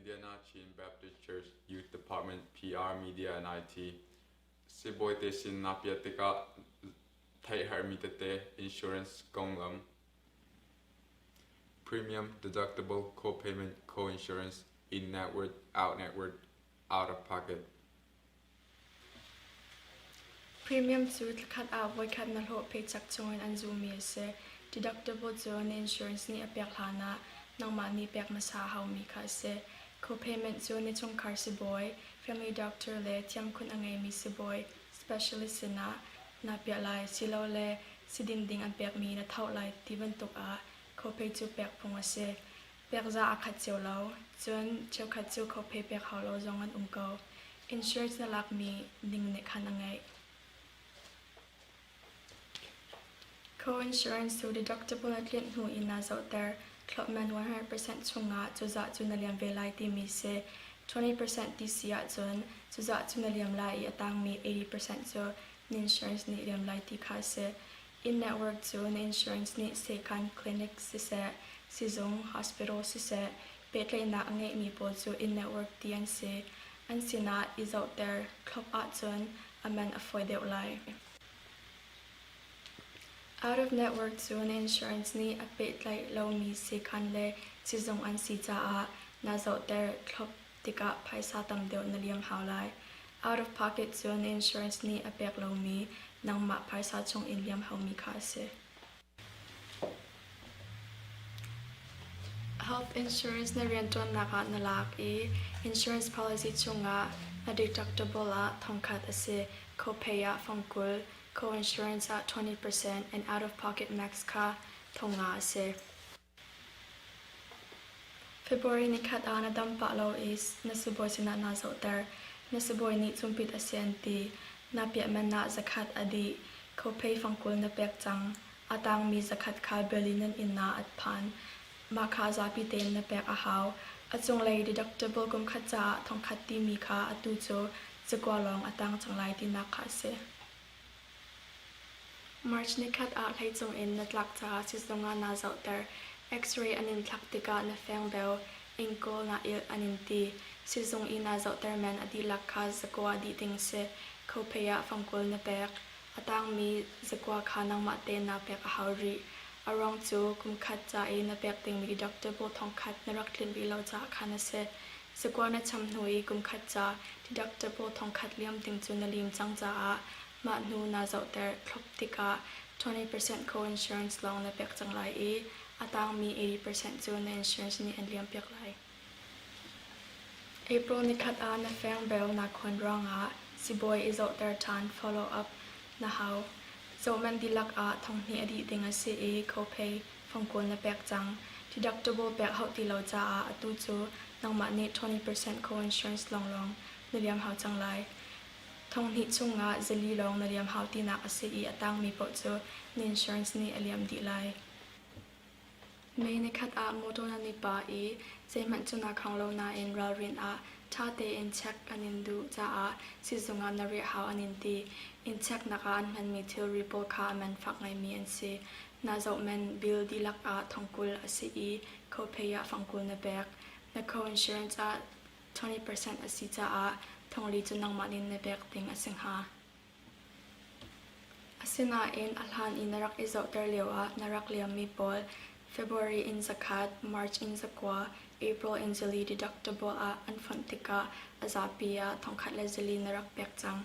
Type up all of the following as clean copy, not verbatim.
Indiana Chin Baptist Church Youth Department PR Media and IT Sibawi te sin naa piah tikah theih herhmi tete insurance konglam Premium, deductible, co-payment, co-insurance, in-network, out-network, out-of-pocket. Premium cu thlakhat ah voikhat na hlawh paycheck chungin an zuhmi a si. Deductible cu na insurance nih a pek hlanah nangmah nih pek hmasa a haumi kha a si. Co-payment cu na chungkhar sibawi, family doctor le thiamkhun a ngeimi sibawi, specialist sinah naa piah lai silole sidin ding an pekmi na thoh lai ti bantuk ah co-pay cu pek phung a si. Pekza aa khat cio lo, cun cheukhat cu co-pay pek hau lo zong an um ko. Insurance na lakmi ning nih khan a ngeih. Co-insurance cu deductible na tlinh hnu in naa zohter. Thlopman 100% chungah cuzah cu na liam ve lai timi si. 20% ti si ahcun cuzah cu na liam lai i a tangmi 80% cu na insurance nih liam lai ti kha a si. In-network cu na insurance nih sekhan clinic siseh, sizung hospital siseh, pehtlaihnak a ngeihmi pawl cu in-network ti an si. An sinah i zohter thlop ahcun a man a fawi deuh lai. Out-of-network cu na insurance nih a pehtlaih lomi siikhan le sizung an si caah naa zohter thlop tikah phaisa tam deuh na liam hau lai. Out-of-pocket cu na insurance nih a pek lomi nangmah phaisa chung in liam haumi kha a si. Health insurance na rianṭuannak ah na lak i insurance policy chungah na deductible ah thongkhat a si, copay ah fangkul, co-insurance ah 20% and out-of-pocket max kha thongnga a si. February nikhat ah na dam pah lo i na sibawi sinah naa zohter. Na sibawi nih cumpit a si an ti. Na piahman ah zakhat a dih. Copay fangkul na pek cang. A tangmi zakhat kha bill in nan inn ah a phan. Mah kha zapi tein na pek a hau. A cunglei deductible kumkhat caah thongkhat timi kha atu cu zakua lawng a tang cang lai tinak kha a si. March nikhat ah hleicung in na tlak caah sizung ah naa zohter. X-ray an in thlak tikah na feng beu, ingkawl naa ilh an in ti. Sizung i naa zohter men a dihlak kha zakua dih ding si. Copay ah fangkul na pek. A tangmi zakua kha nangmah tein naa pek a hau rih. A ruang cu kumkhat ca i na pek dingmi deductible thongkhat na rak tlinh rih lo caah khan a si. Zakua na cham hnu i kumkhat ca deductible thongkhat liam ding cu na lim cang caah mah hnu naa zohter thlop tikah 20% co-insurance lawng na pek cang lai i a tangmi 80% cu na insurance nih an liampiak lai. April nikhat ah na feng bel naa khawn ruangah sibawi i zohter ṭhan follow-up na hau. Zohmanh dihlak ah thonghnih a dih ding a si i copay fangkawl na pek cang. Deductible pek hauh ti lo caah atu cu nangmah nih 20% co-insurance lawnglawng na liam hau cang lai. Thonghnih chungah zali lawng na liam hau tinak a si i a tangmi paoh cu na insurance nih a liam dih lai. May nikhat ah motor nan i pah i zeihmanh cu naa khang lo nain ralrin ah ṭha tein check an in duh caah siizung ah na riah hau an in ti. Inn checknak ah an hmanmi thilri pawl kha a man fak ngaimi an si. Na zohman bill dihlak ah thongkul a si i copay ah fangkul na pek. Na co-insurance ah 20% a si caah thongli cu nangmah nih na pek ding a si hnga. Asinain a hlan i na rak i zohter lioah na rak liammi pawl February in zakhat, March in zakua, April in zali deductible ah an fonh tikah a zapi ah thongkhat le zali na rak pek cang.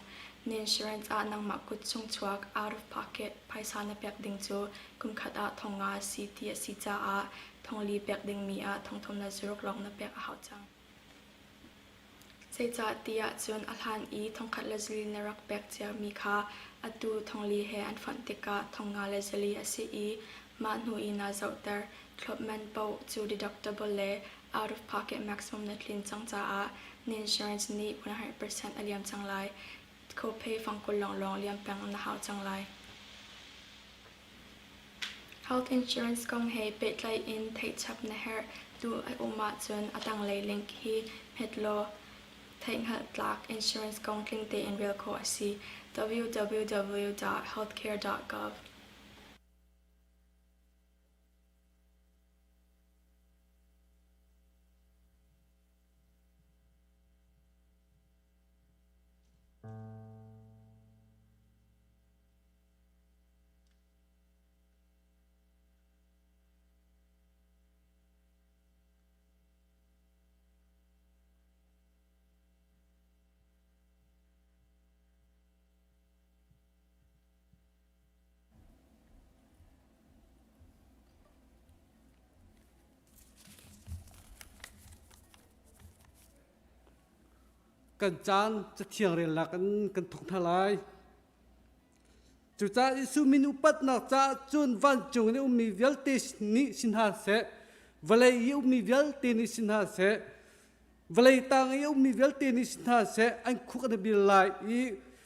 Na insurance ah nangmah kut chung chuak out of pocket phaisa na pek ding cu kumkhat ah thongnga a si ti a si caah thongli pek dingmi ah thongthum le zaruk lawng na pek a hau cang. Zeicah tiah cun a hlan i thongkhat le zali na rak pek ciami kha atu thongli he an fonh tikah thongnga le zali a si i mah hnu i naa zohter. Thlopman paoh cu deductible le out of pocket maximum na tlin cang caah na insurance nih 100% a liam cang lai. Copay fangkul lawnglawng liam peng na hau cang lai. Health insurance kong he pehtlaih in theihchap na herh tu a um ahcun a tanglei link hi hmet law theihhngalh tlak insurance kong tling tein rel khawh a si. www.healthcare.gov. Kan caan cathiang relnak in kan thawk hna lai. Cucaah Jesuh min upatnak caah cun vancung in a ummi vialte nih si hna seh, vawlei i a ummi vialte nih si hna seh, vawlei tang i a ummi vialte nih si hna seh, an khuk an i bil lai i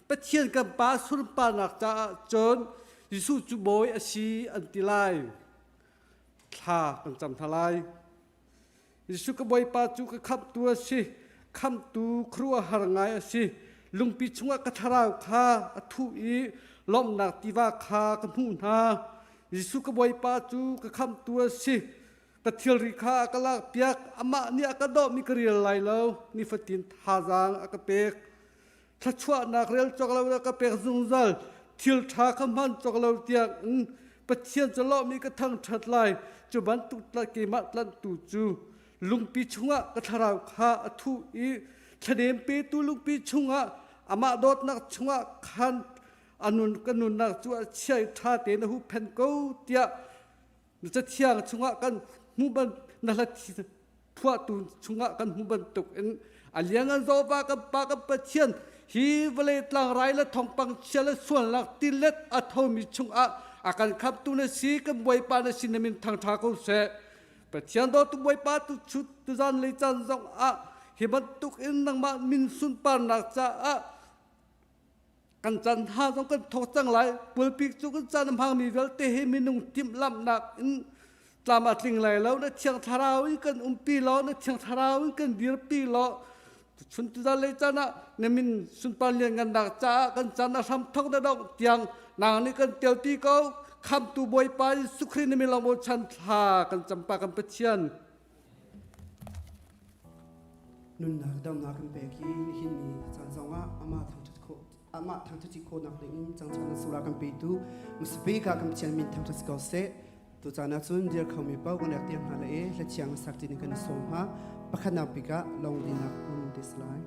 Pathian kan Pa sunparnak caah cun Jesuh cu Bawi a si an ti lai. Thla kan cam hna lai. Jesuh ka Bawipa cu ka khamhtu a si, khamhtu khuaruahhar ngai a si. Lungpi chungah ka thlarau kha a thuh i lawmhnak tiva kha ka hmuh hna. Jesuh ka Bawipa cu ka khamhtu a si. Ka thilri kha a ka lakpiak, amah nih a ka dawhmi ka rial lai lo. Nifatin thazaang a ka pek. Thluachuahnak rel cawk lo a ka pek zungzal. Thil ṭha kha hman cawk lo tiang in Pathian cu lawmh i ka thangṭhat lai. Cu bantuk keimah tlanhtu cu lungpi chungah ka thlarau kha a thuh i thladem petu lungpi chungah amah dawtnak chungah khan a nun ka nunnak cu a chia i ṭha tein a huhphenh ko tiah Cathiang chungah kan hmuh ban na hla phuahtu chungah kan hmuh bantuk in a liangan Jehovah kan Pa kan Pathian hi vawlei tlangrai le thawngpang chia le sualnak tilet a thomi chungah a kan khamtu na si kan Bawipa na si na min thangṭha ko seh. Pathian dawtu Bawipa tu chut tuzan lei caan zong ah hi bantuk in nangmah min sunparnak caah kan caan hna zong kan thawk cang lai pulpi cu kan caan a hmangmi vialte hi minung timhlamhnak in tlam a tling lai lo na thiang thlarau in kan umpi law na thiang thlarau in kan dirpi law chun tuzan lei caan ah na min sunpar lianngannak caah kan caan a hram thok na dongh tiang nang nih kan telpi ko khamtu bawipa Jesuh Khrih na min lawng bochan thla kan campa kan Pathian. Nunnak damnak kan pek i nihin ni caan zongah amah thangṭhat khawh amah thangṭhat khawhnak dingin cangchan na sura kan petu musabika kan Pathian min thangṭhat si ko seh. Tu caan ah cun dir khomi paoh kan rak tiang hna le e hla thiang sak tin kan i sawm hna. Pakhatnak bik ah lawng dinak um te si lai.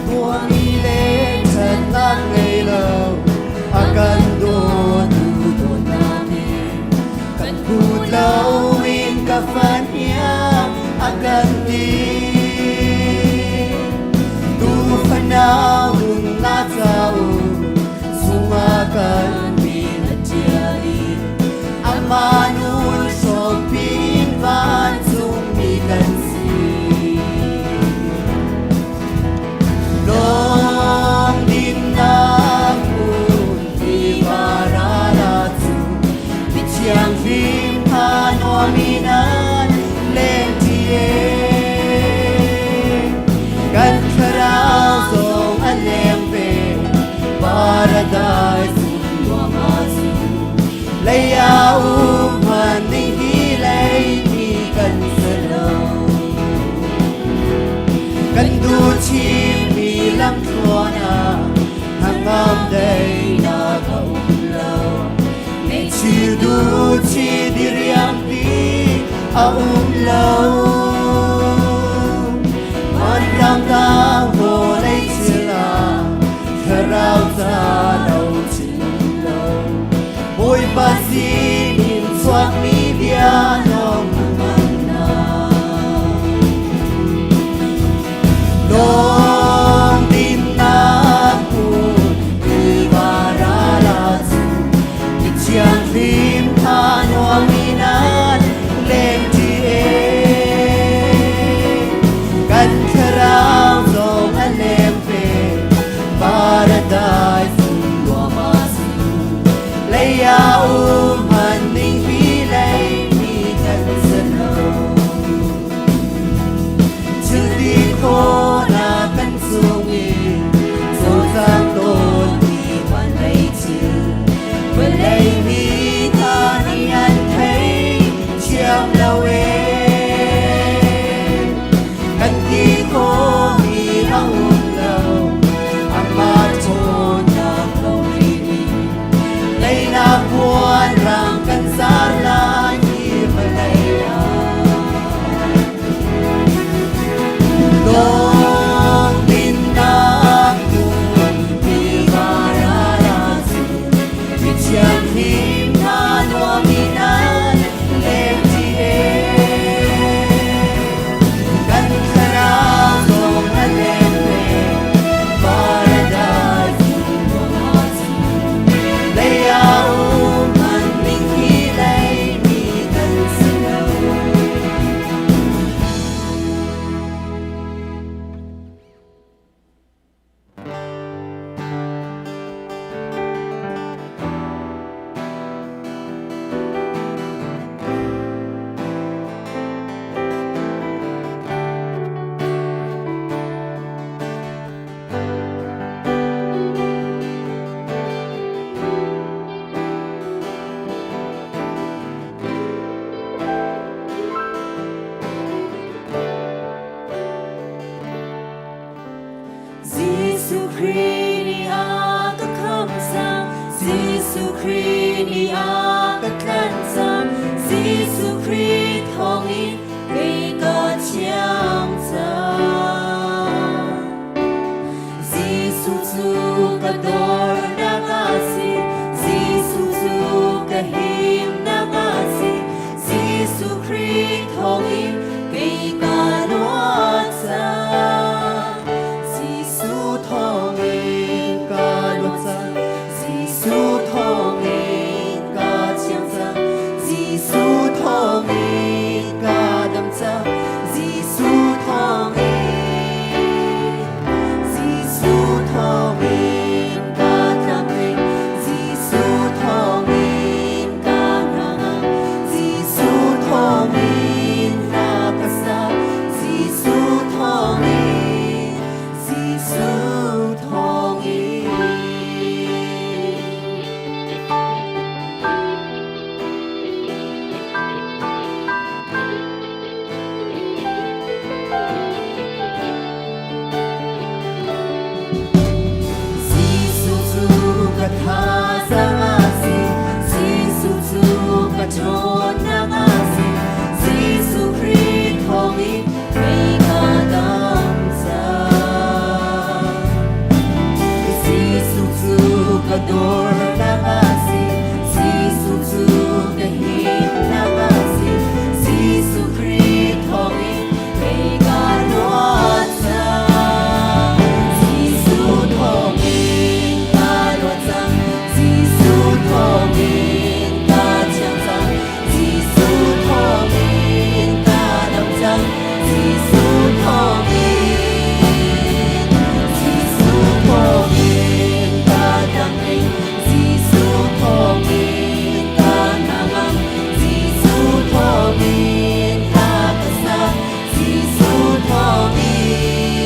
Tuahmi le ṭhatnak ngei lo a kan dawtu dawtnak in kan phut loin ka fahniang a kan ti. Tu fanau nunnak cauk chungah kan min a ṭial i amah nun hrawmpi in vancungmi kan si. Lawng dinnak hmun tiva ral ah cu mithianghlim hna nuam in an lengṭi e. Kan thlarau zong a leng ve, paradise um nuam ah cu. Lei ah um hmanh hi lei mi kan si lo. Kan duh chinmi lamthluan ah hnangam daihnak a um lo. Meichil duh chi diriampi a um lo. Vanram tang vawlei thil ah thlarau ca lo chin lo. Bawipa sinin chuakmi bia lawng hmannak. Lawng dinnak hmun tiva ral ah cu mi thianghlim hna nuam in an lengṭi e. Kan thlarau zong a leng ve, paradise um nuam ah si. Lei ah um hman ning pi lei thawngin kei ka thiang cang. Jesuh cu ka dornak a si, Jesuh cu ka himnak a si, Jesuh Khrih thawngin kei ka luat cang. Jesuh thawngin ka luat cang, Jesuh thawngin ka thiang cang, Jesuh thawngin ka dam cang, Jesuh thawngin, Jesuh thawngin ka tlamtling, Jesuh thawngin ka hnangam, Jesuh thawngin hla ka sa, Jesuh thawngin, Jesuh thawngin. Jesuh cu ka thazaang a si, Jesuh cu ka ṭhawnnak a si, Jesuh Khrih thawngin kei ka dam cang. Jesuh cu ka dornak a si, Jesuh cu ka himnak a si, Jesuh Khrih thawngin kei ka luat cang. Jesuh thawngin ka luat cang, Jesuh thawngin ka thiang cang, Jesuh thawngin ka dam cang, Jesuh thawngin, Jesuh thawngin ka tlamtling, Jesuh thawngin ka hnangam, Jesuh thawngin hla ka sa, Jesuh thawngin,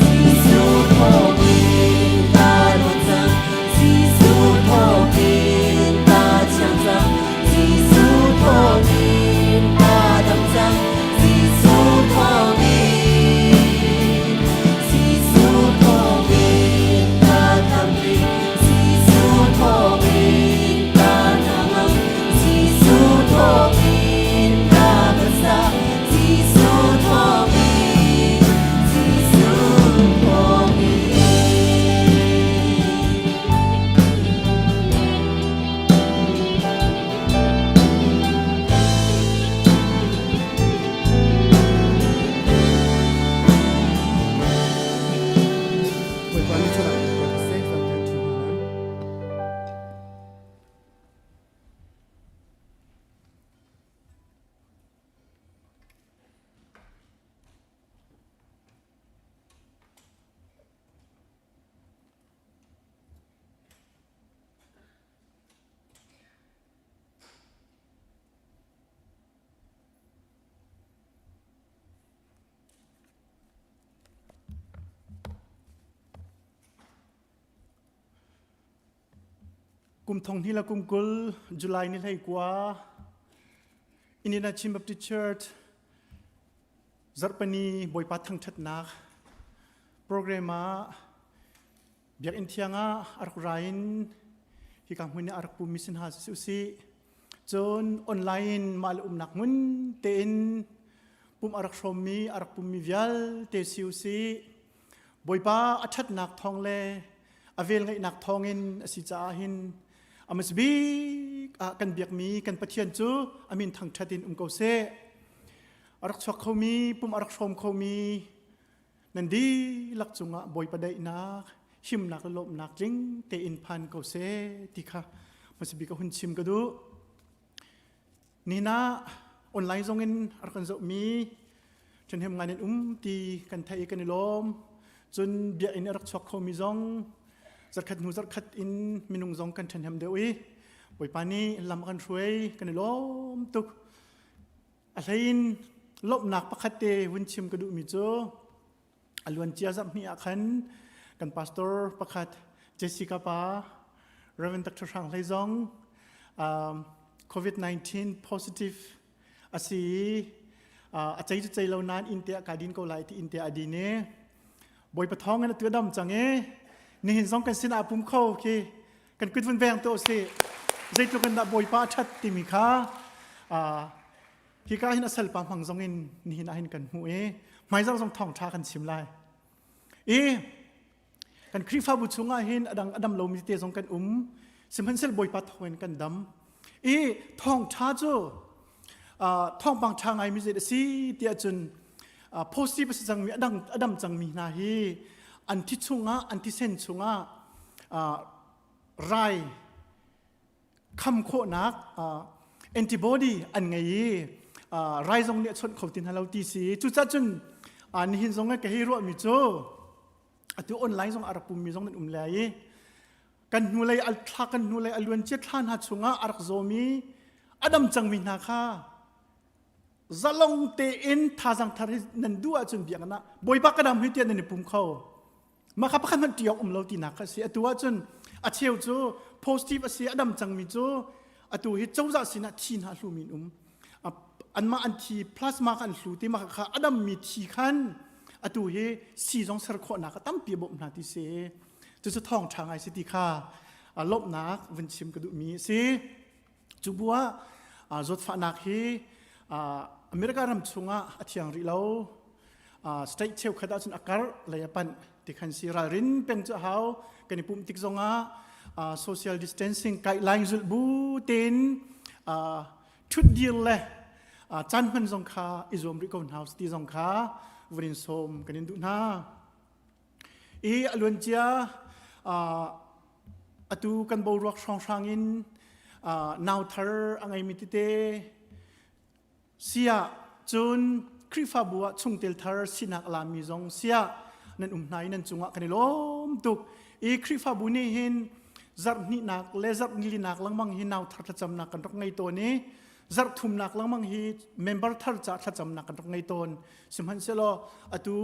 Jesuh thawngin ka luat cang, Jesuh thawngin ka thiang cang, Jesuh thawngin ka dam cang, Jesuh thawngin, Jesuh thawngin ka tlamtling, Jesuh thawngin ka hnangam, Jesuh thawngin hla ka sa, Jesuh thawngin, Jesuh thawngin. Bawipa nih thlarau in pek seh, zohter ṭhu hna lai. Kum thong hnih le kum 20 July ni 19 Indiana Chin Baptist Church zarhpini Bawipa thangṭhatnak program ah biakinn thiang ah a rak ra in hika hmun i a rak pumi si hna si usih. Cun online mah le umnak hmun tein pum a rak hrawmmi a rak pummi vialte si usih. Bawipa a ṭhatnak thawng le a velngeihnak thawngin a si caah hin a hmasabik ah kan biakmi kan Pathian cu a min thangṭhat in um ko seh. A rak chuak khomi, pum a rak hrawm khomi nan dihlak cungah Bawipa daihnak, himnak le lawmhnak tling tein phan ko seh ti kha hmasabik a hun chim ka duh. Nihin ah online zong in a rak kan zohmi ṭhahnem ngai nan um ti kan theih i kan i lawm. Cun biakinn a rak chuak khomi zong zarkhat hnu zarkhat in minung zong kan ṭhahnem deuh i Bawipa nih lam a kan hruai kan i lawm tuk. A hlei in lawmhnak pakhat te vun chim ka duhmi cu a luancia zarhhnih ah khan kan pastor pakhat Jessica pa Reverend Dr. Hrang Hlei zong COVID-19 positive a si i a cei cu cei lo nain inn te ah ka din ko lai ti inn te ah a din i Bawipa thawng in atu a dam cang i nihin zong kan sinah pum kho khi kan kut vun veng to si zeitluk in dah Bawipa a ṭhat timi kha. Hika hin a salpa hmang zong in nihin ah hin kan hmuh i hmaizarh zong thawngṭha kan chim lai. I kan Khrihfabu chungah hin adang adam lomi te zong kan um. Sihmanhsehlaw Bawipa thawngin kan dam. I thawngṭha cu thawngpang ṭha ngaimi zei a si tiah cun positive a si cangmi adang adam cangmi hna hi an thi chungah an thisen chungah rai kham khawhnak antibody an ngei i rai zong nih a chawnh kho ti hna lo ti si. Cucaah cun nihin zong ka hei ruahmi cu atu online zong a rak pummi zong nan um lai i kan hnulei al thla kan hnulei a luan cia thla hna chungah a rak zawmi a dam cangmi hna kha zalong tein thazang thar hi nan duh ahcun biakinn ah Bawipa ka dam hi tiah nan i pum kho. Mah kha pakhat hmanh ṭih awk um lo tinak kha a si. Atu ahcun a cheu cu positive a si, a dam cangmi cu atu hi cozah sinah thi hna hlumi an um. Anmah an thi plasma kha an hlu ti mah kha a dammi thi khan atu hi sii zong ser khawhnak a tampi a bawmh hna ti si. Cucu thawngṭha ngai si ti kha lawmhnak vun chim ka duhmi a si. Cu bu ah zawtfahnak hi America ram chungah a thiang rih lo. State cheukhat ahcun a karh lei a panh ti khan si. Ralrin peng cu a hau. Kan i pumh tik zongah social distancing guideline zulh bu tein ṭhutdir le caan hman zong kha i zuam rih ko hna ti zong kha vun in sawm kan in duh hna. I a luancia atu kan boruak hrawnghrang in nau thar a ngeimi tete siah cun Khrihfabu ah chungtel thar sinak a lami zong siah nan um hna i nan cungah kan i lawm tuk. I Khrihfabu nih hin zarh hnihnak le zarh nilinak lengmang hi nau thar thlacamnak kan rak ngei tawn i zarh thumnak lengmang hi member thar ca thlacamnak kan rak ngei tawn. Sihmanhsehlaw atu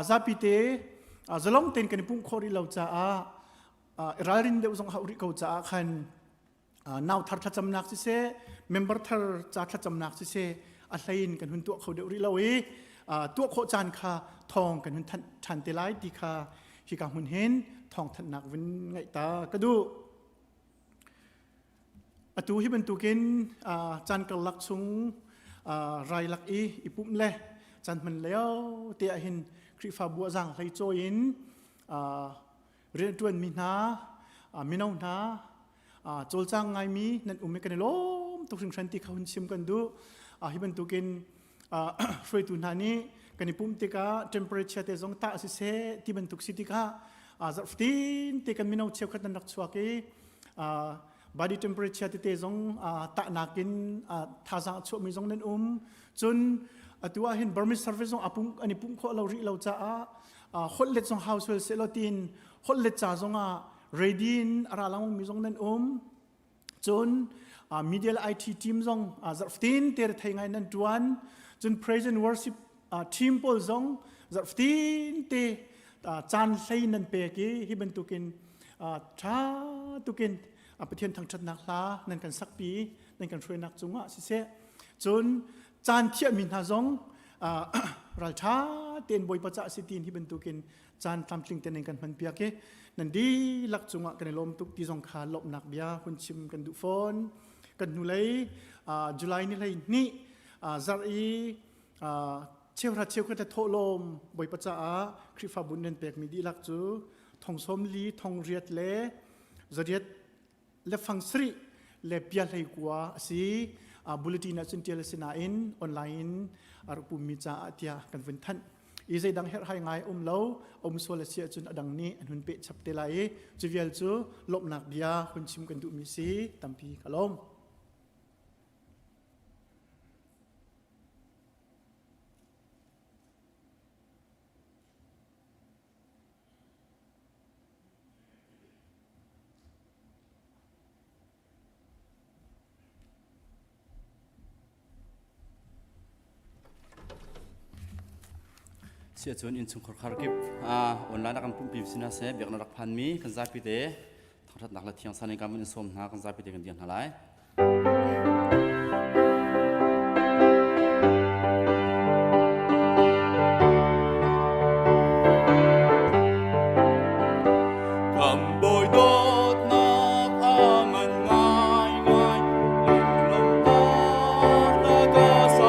zapi te zalong tein kan i pumh khawh rih lo caah ralrin deuh zong hau rih ko caah khan nau thar thlacamnak siseh member thar ca thlacamnak siseh a hlei in kan hun tuah kho deuh rih lo i tuah khawh caan kha thawng kan hun thanh ṭhan te lai ti kha hika hmun hin thawng thanhnak vun ngaih ta ka duh. Atu hi bantukin caan karlak chung rai lak i i pumh le caan hman lio te ah hin Khrihfabu ah zaang hlei cawi in rianṭuanmi hna, mino hna, cawlcang ngaimi nan um i kan i lawm tuk hringhran ti kha hun chim kan duh. Hi bantukin hruaitu hna nih kan i pumh tikah temperature te zong tah siseh ti bantuk si tikah zarh fatin te kan mino cheukhat nan rak chuak i body temperature tete zong tahnak in thazaang a chuahmi zong nan um. Cun atu ah hin Burmese service zong an i pumh khawh lo rih lo caah holh let zong hau sual seh law tiin holh let ca zong ah ready in a ra langmi zong nan um. Cun media le IT team zong zarh fatin te thei ngai nan tuan. Cun praise and worship team pawl zong zarh fatin te caan hlei nan pek i hi bantukin ṭha tukin Pathian thangṭhatnak hla nan kan sakpi nan kan hruainak cungah siseh cun caan thiahmi hna zong ralṭha tein Bawipa caah si tiin hi bantukin caan tlamtling te nan kan hman piak i nan dihlak cungah kan i lawm tuk ti zong kha lawmhnak bia hun chim kan duh fawn. Kan hnulei July ni hlei hnih zarh i cheuhra cheukhat le thawhlawm Bawipa caah Khrihfabu nan pekmi dihlak cu thong sawm li thong riat le zariat le fang sarih le pia hlei kua a si. Bulletin ah cun tial a si nain online in a rak pummi caah tiah kan vun thanh. I zeidang herhhai ngai um lo um sual a si ahcun a dang nih an hun peh chap te lai i cu vial cu lawmhnak bia hun chim kan duhmi si. Tampi ka lawm. Si ahcun innchungkhar khar kip online ah kan pumhpi si hna seh biaknak rak phanmi kan zapi te thangṭhatnak le thiang san in kan vun in sawm hna kan zapi te kan dir hna lai. Kan bawi dawtnak a ngan ngaingai, lunglawmhnak hla ka sa.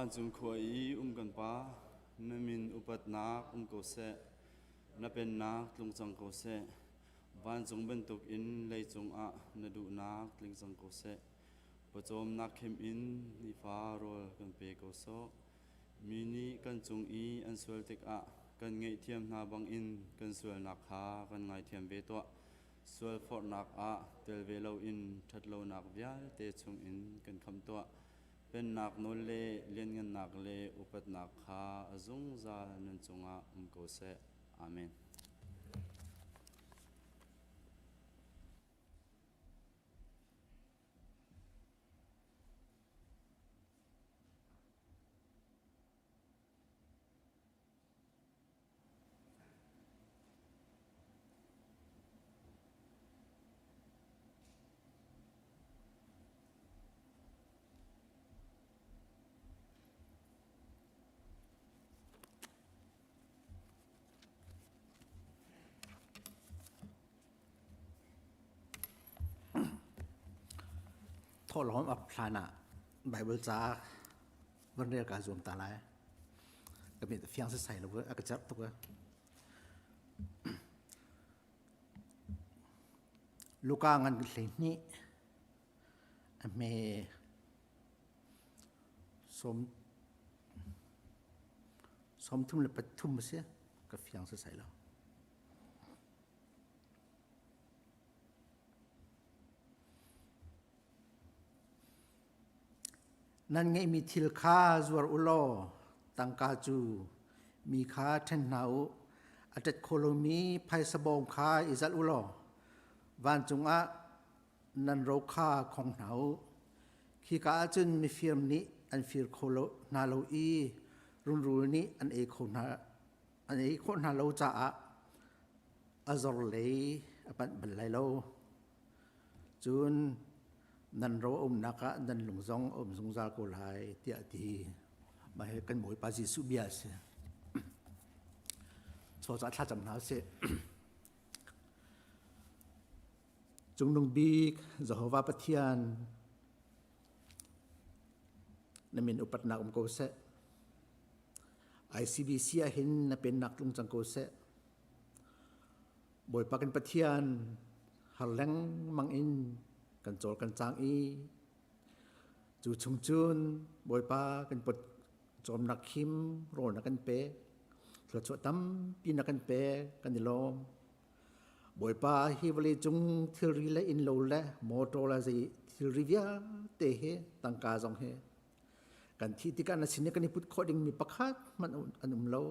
Vancung khua i um kan Pa, na min upatnak um ko seh. Na pennak tlung cang ko seh. Vancung bantuk in leicung ah na duhnak tling cang ko seh. Pawcawmnak khim in nifa rawl kan pe ko sawh. Mi nih kan cung i an sual tikah kan ngaihthiam hna bangin kan sualnak kha kan ngaithiam ve tuah. Sualforhnak ah tel ve loin ṭhatlonak vialte chungin kan khamh tuah. Pennak nawl le lianngannak le upatnak kha a zungzal nan cungah um ko seh. Amen. Thawhlawm ap hlan ah Bible ca van rel kaa zuam ta lai. Ka mit fiang sasai lo a ka cerh tuk. Luka ngan 12 a hme som 33 a si ka fiang sasai lo. Nan ngeihmi thil kha zuar u law tangka cu mi kha ṭhen hna u. A ṭet kho lomi phaisa bawm kha i zalh u law vancung ah nan ro kha khong hna u. Khika ah cun mifir nih an fir kho lo hna lo i rungrul nih an ei kho hna an ei khawh hna lo caah a zor lei a panh bal lai lo. Cun nan ro a umnak ah nan lung zong a um zungzal ko lai tiah a ti. Mah hi kan Bawipa Jesuh bia a si. Chaw ca thlacam hna usih. Cungnung bik Jehovah Pathian na min upatnak um ko seh. ICBC ah hin na pennak tlung cang ko seh. Bawipa kan Pathian har lengmang in kan cawl kan cang i cu chung cun Bawipa kan put cawmnak khim rawl na kan pek thluachuah tampi na kan pek kan i lawm. Bawipa hi vawlei cung thilri le innlo le motor le zei thilri vialte hi tangka zong hi kan thih tikah na sin i kan i put khawh dingmi pakhat hmanh an um lo.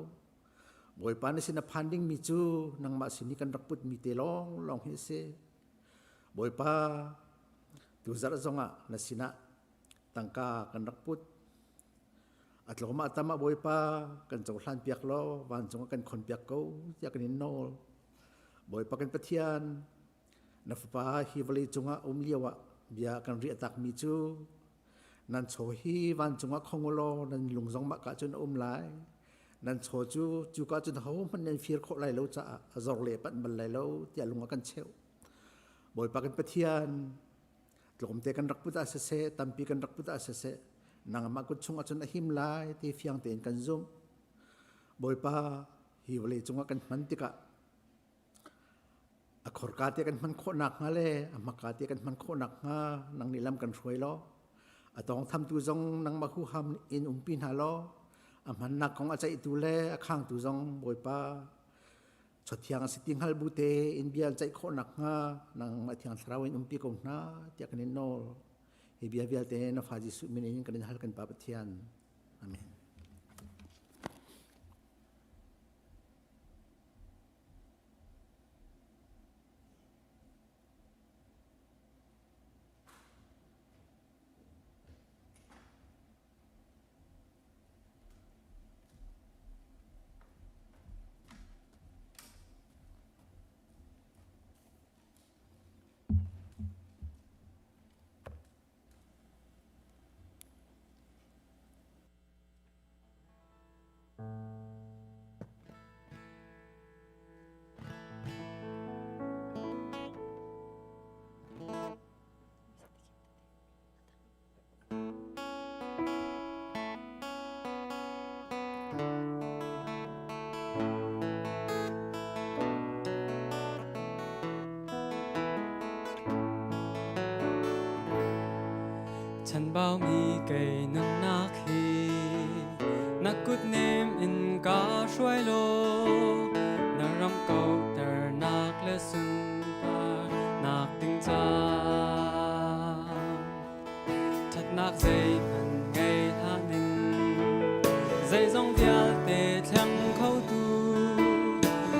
Bawipa na sin a phan dingmi cu nangmah sin i kan rak putmi te lawnglawng hi a si. Bawipa, tuzarh zongah na sinah tangka kan rak put. A tlawm ah tam ah Bawipa kan cohlan piak law vancung ah kan khon piak ko tiah kan in nawl. Bawipa kan Pathian, na fapa hi vawlei cungah um lio ah bia kan riah takmi cu nan chaw hi vancung ah khong u law nan lung zong mah ka cun a um lai. Nan chaw cu cuka cun hohmanh nan fir khawh lai lo caah a zor le panh bal lai lo tiah lung a kan cheuh. Bawipa kan Pathian, tlawmte kan rak put ah siseh, tampi kan rak put ah siseh, nangmah kut chung ahcun a him lai ti fiang tein kan zumh. Bawipa, hi vawlei cungah kan hman tikah A khorka te kan hman khawh nakhnga le a hmaka te kan hman khawh nakhnga nang nih lam kan hruai law a tawngthamtu zong nangmah huham in umpi hna law a hmannak kong a ceihtu le a khangtu zong Bawipa chawthiang a si ti hngal bu te in bia an ceih khawh nakhnga nangmah thiang thlarau in umpi ko hna tiah kan in nawl. Hi bia vialte na fa Jesuh min in kan in hal kan Pa Pathian. Amen. Chanbaumi kei nunnak hi na kut nem in ka hruai law na ram kauhternak le sunparnak ding ca ṭhatnak zeihmanh ngei hlah ning zeizong vialte thleng khotu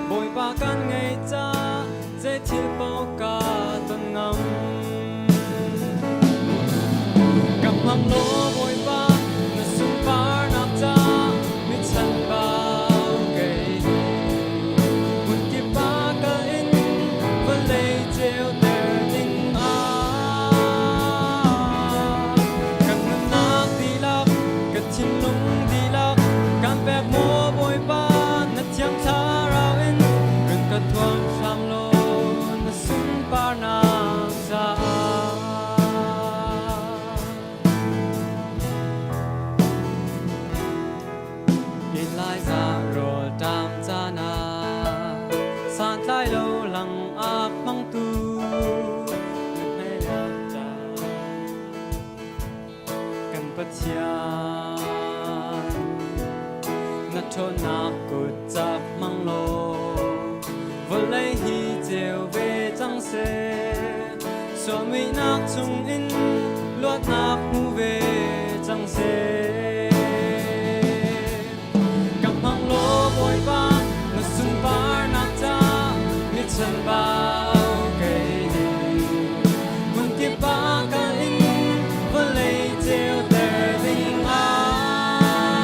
Bawipa kan ngei ca zei thil paoh ka ton ngam Ka hmang law Bawipa na sunparnak ca mi chanbau kei hi hmun kip ah kal in vawlei ceuter ding ah kan nunnak dihlak ka thinlung dihlak kan pek maw Bawipa na thiang thlarau in run ka thuam hram law na sunparnak caah. Elijah rawl ṭam caan ah santlai lo lang ak hmangtu na kan Pathian na ṭhawnnak kut cak hmang law vawlei hi ceu ve cang seh sualmuihnak chungin luatnak hmu ve cang seh ka hmang law Bawipa na sunparnak ca mi chanbau kei hi hmun kip ah kal in vawlei ceuter ding ah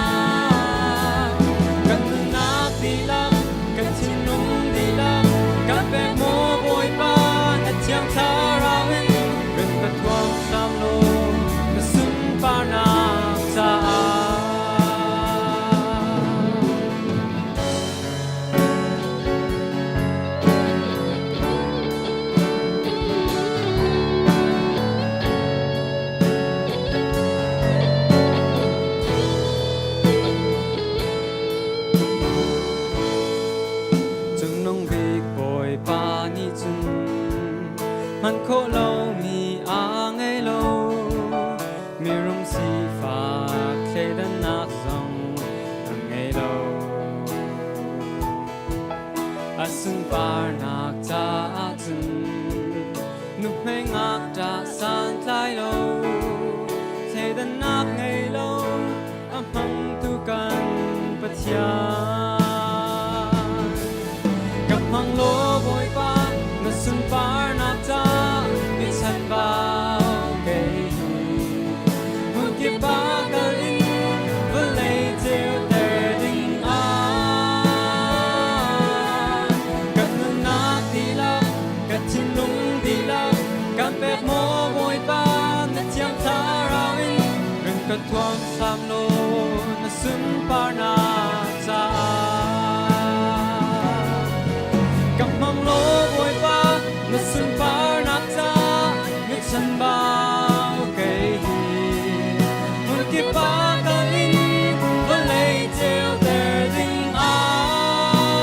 kan nunnak dihlak kan thinlung dihlak kan pek maw Bawipa na thiang thlarau in run ka thuam hram law na sunparnak caah. Cungnung bik Bawipa nih cun hman khawh lomi aa ngei lo. Mirum sifak thleidannak zong a ngei lo. A sunparnak caah cun nuhmei ngakṭah santlai lo, thleidannak ngei lo, a hmangtu kan Pathian. Ka hmang law Bawipa, na sunparnak ca mi chanbau kei hi. Hmun kip ah kal in vawlei ceuter ding ah kan nunnak dihlak, ka thinlung dihlak, kan pek maw Bawipa, na thiang thlarau in run ka thuam hram law na sunparnak caah. Ka hmang law Bawipa, na sunparnak caah mi chanbau kei hi. Hmun kip ah kal in vawlei ceuter ding ah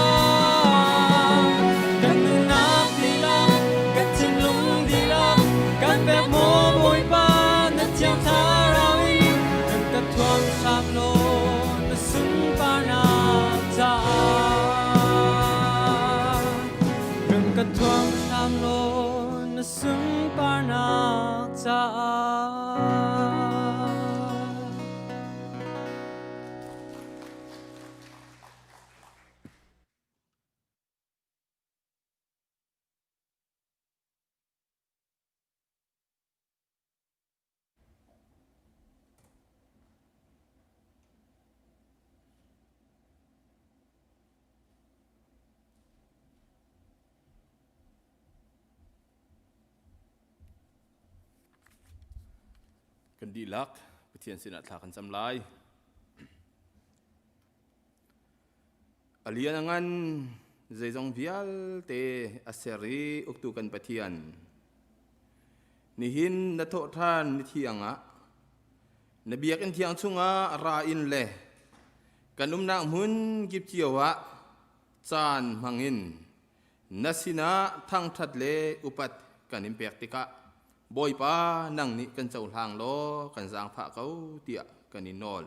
kan nunnak dihlak, kan thinlung dihlak, kan pek maw Bawipa, na thiang thlarau in kan ka thuam hram law na sunparnak caah run ka thuam hram law na sunparnak caah. Kan dihlak Pathian sinah thla kan cam lai. A lian a ngan zeizong vialte a ser i uktu kan Pathian. Nihin na thawhṭhan ni thiang ah na biakinn thiang chungah ra in le Kan umnak hmun kip cio ah caan hmangin na sinah thangṭhat le upat kan in pek tikah Bawipa nang nih kan cohlang law kan zaangfah ko tiah kan in nawl.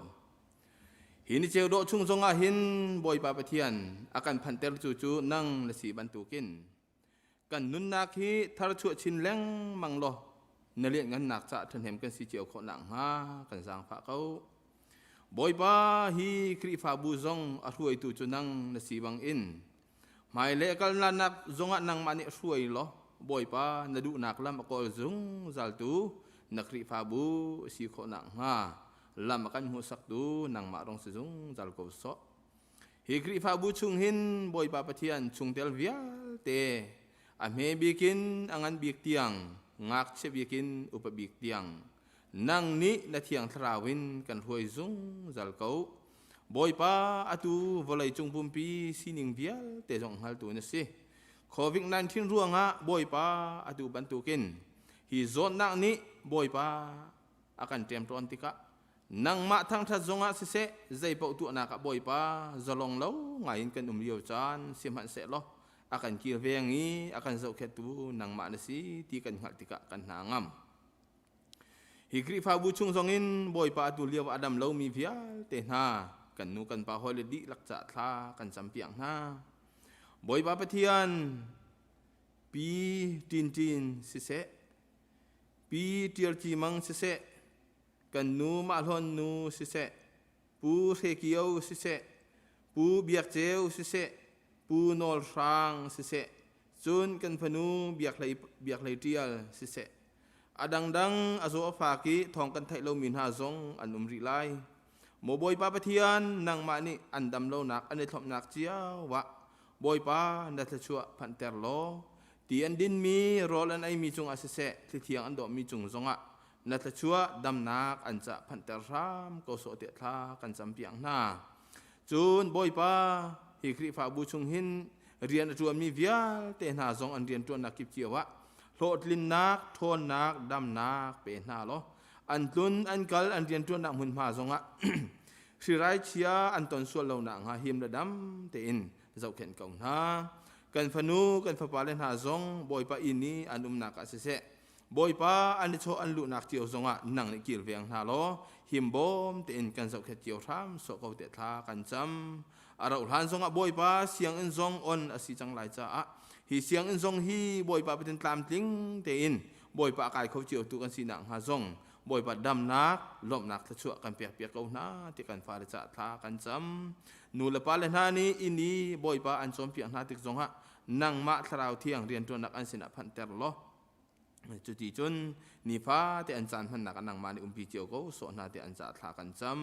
Hi ni ceu dawh chung zongah hin Bawipa Pathian a kan phanhter cu cu nang na si bantukin kan nunnak hi tharchuah chin lengmang law na lianhngannak cah ṭhahnem kan si cio khawh nakhnga kan zaangfah ko. Bawipa hi Khrihfabu zong a hruaitu cu nang na si bangin hmailei a kalnak zongah nangmah nih hruai law Bawipa na duhnak lam a kawl zungzaltu na Khrihfabu a si khawh nakhnga lam a kan hmuhsaktu nangmah rong si zungzal ko sawh. Hi Khrihfabu chung hin Bawipa Pathian chungtel vialte a hme bik in a ngan bik tiang, ngakchia bik in upa bik tiang, nang nih na thiang thlarau in kan hruai zungzal ko. Bawipa atu vawlei cung pumpi sining vialte zong hngaltu na si. COVID-19 ruangah Bawipa atu bantukin hi zawtnak nih Bawipa a kan ṭemṭawn tikah nangmah thangṭhat zongah siseh zeipaoh tuahnak ah Bawipa zalong lo ngaiin kan um lio caan sihmanhsehlaw a kan kilveng i a kan zohkhenhtu nangmah na si ti kan hngalh tikah kan hna ngam. Hi Khrihfabu chung zongin Bawipa atu lio a dam lomi vialte hna kan nu kan pa hawi le dihlak cah thla kan campiak hna. Bawipa Pathian pi Tin Tin siseh Pi Ṭial Ci Mang siseh, kan nu Mahlawn nu siseh, Pu Hre Kio siseh, Pu Biak Ceu siseh, Pu Nawl Hrang siseh, cun kan fanu Biak Hlei, Biak Hlei Ṭial siseh. A dangdang a zaw a fak i thawng kan theih lomi hna zong an um rih lai. Maw Bawipa Pathian, nangmah nih an dam lonak an i thlopnak cio ah Bawipa na thluachuah phanhter law ti an dinmi rawl an eimi cungah siseh thlithiang an dawhmi cung zongah na thluachuah damnak an cah phanhter hram ko sawh tiah thla kan campiak hna. Cun Bawipa hi Khrihfabu chung hin rian a ṭuanmi vialte hna zong an rianṭuannak kip cio ah hlawhtlinnak, ṭhawnnak, damnak pe hna law an tlun an kal an rianṭuannak hmunhma zongah hrirai chia an ton sual lo nakhnga him le dam tein zohkhenh ko hna. Kan fanu, kan fapale hna zong Bawipa inn i an umnak ah siseh, Bawipa an i chawh an luhnak cio zongah nang nih kilveng hna law himbawm tein kan zohkhet cio hram sawh ko tiah thla kan cam. A rauh hlan zongah Bawipa sianginn zong on a si cang lai caah hi sianginn zong hi Bawipa Pathian tlamtling tein Bawipa a kai kho cio tu kan si nakhnga zong Bawipa damnak, lawmhnak thluachuah kan pekpiak ko hna ti kan fale caah thla kan cam. Nu le pa le hna nih inn i Bawipa an cawnpiak hna tik zongah nangmah thlarau thiang rianṭuannak an sinah phanhter law cuti cun nifa te an caan hmannak ah nangmah nih umpi cio ko sawh hna ti an caah thla kan cam.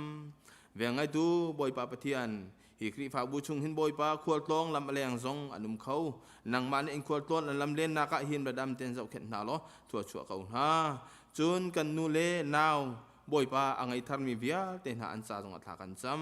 Vengngaitu Bawipa Pathian hi Khrihfabu chung hin Bawipa khualtlawng lam a leng zong an um kho. Nangmah nih in khualtlawn an lam lennak ah hin radam ten zohkhenh hna law thluachuah ko hna. Cun kan nu le nau Bawipa a ngei tharmi vialte hna an ca zongah thla kan cam.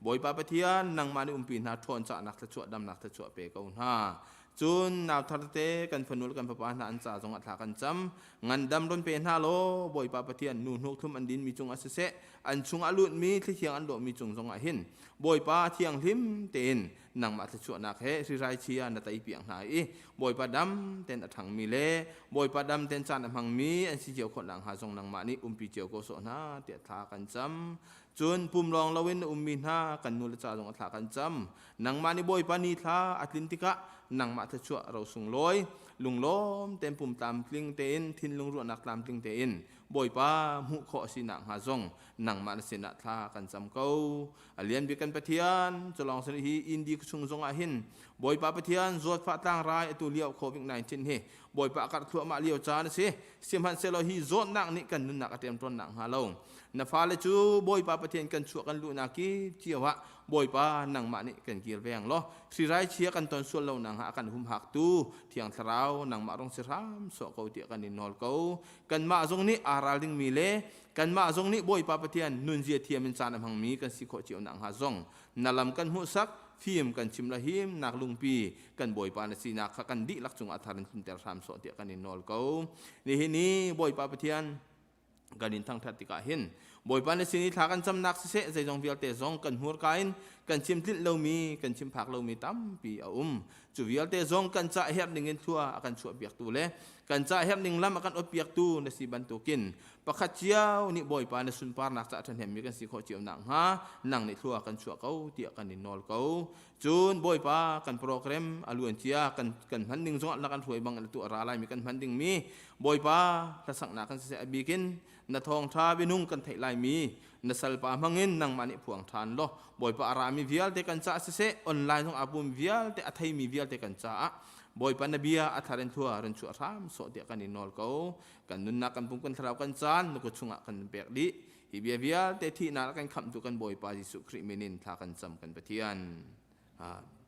Bawipa Pathian nangmah nih umpi hna ṭhawn cahnak thluachuah damnak thluachuah pe ko hna. Cun nau thar tete kan fanu le kan fapa hna an ca zongah thla kan cam. Ngandam ron pe hna law Bawipa Pathian nu hnuk thlum an dinmi cungah siseh an chungah lutmi thlithiang an dawhmi cung zongah hin Bawipa thianghlim tein nangmah thluachuahnak he hrirai chia na teipiak hna i Bawipa dam ten a ṭhangmi le Bawipa dam ten caan a hmangmi an si cio khawh nakhnga zong nangmah nih umpi cio ko sawh hna tiah thla kan cam. Cun pum lawng loin na ummi hna kan nu le ca zong a thla kan cam. Nangmah nih Bawipa ni thla a tlin tikah nangmah thluachuah ro sunglawi lunglawm tein pum tlamtling tein thinlung ruahnak tlamtling tein Bawipa hmuh khawh a si nakhnga zong nangmah na sinah thla kan cam ko. A lian bik kan Pathian, culawng sin hi Indi chung zongah hin Bawipa Pathian zawtfah tlangrai atu lio COVID-19 hi Bawipa karh thluahmah lio caan a si. Sihmanhsehlaw hi zawtnak nih kan nunnak a ṭemṭawn nakhnga lo na fale cu Bawipa Pathian kan chuah kan luhnak ki cio ah Bawipa nangmah nih kan kilveng law hrirai chia kan ton sual lo nakhnga a kan humhaktu Thiang Thlarau nangmah rong si hram sawh ko tiah kan in nawl ko. Kanmah zong nih aa ral dingmi le Kanmah zong nih Bawipa Pathian nunzia thiam in caan a hmangmi kan si khawh cio nakhnga zong na lam kan hmuhsak, fim kan chim la him nak lungpi kan Bawipa na sinak kha kan dihlak cungah thar in tlunter hram sawh tiah kan in nawl ko. Nihin ni Bawipa Pathian kan in thangthat tikah hin Bawipa na sin i thla kan camnak siseh zeizong vialte zong kan hmurka in kan chim tlinh lomi kan chim phak lomi tampi a um. Cu vialte zong kan ca herh ning in thlua a kan chuah piaktu le kan ca herh ning lam a kan ot piaktu na si bantukin pakhat cio nih Bawipa na sunparnak ca ṭhahnemmi kan si khawh cio nakhnga nang nih thlua kan chuah ko tiah kan in nawl ko. Cun Bawipa kan program a luan cia kan kan hman ding zongah na kan hruai bang tu a ra laimi kan hman dingmi Bawipa hlasaknak kan siseh a bikin na thawngṭha bianung kan theih laimi na salpa hmangin nangmah nih phuang ṭhan law Bawipa a rami vialte kan caah siseh online zong aa pum vialte a theimi vialte kan caah Bawipa na bia a thar in thlua run chuah hram sawh tiah kan in nawl ko. Kan nunnak kan pum kan thlarau kan caan na kut chungah kan pek dih. Hi bia vialte thihnak kan khamhtu kan Bawipa Jesuh Khrih min in thla kan cam kan Pathian. Amen.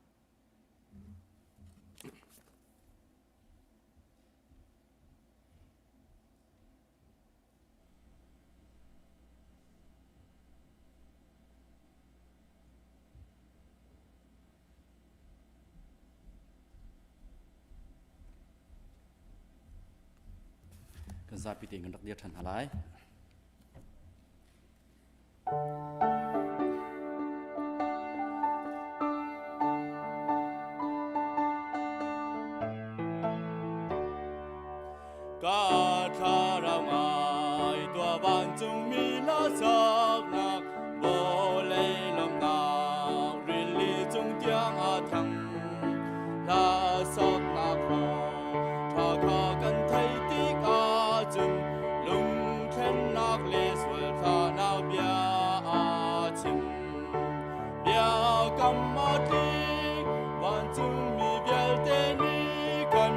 Kan zapi tein kan rak dir ṭhan hna lai. Ka thlarau ngai tua vancungmi la saknak vawlei lawmnak rili cung tiang a thang hla saknak tha kha kan thei tik ahcun lungthlennak le sual thla bia a chim biakam a tling vancungmi vialte nih khan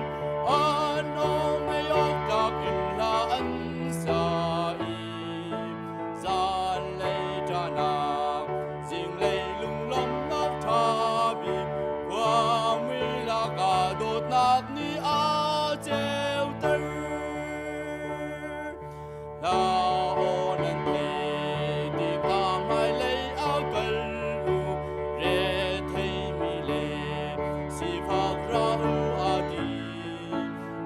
an awng ei awk tlak in hla an sa i zanlei ṭahnak zinglei lunglawmhnak ṭha bik khuamui lakah dawtnak nih a ceuter Hla aw nan thei tikah hmailei a kal u retheimi le sifak ra u a ti.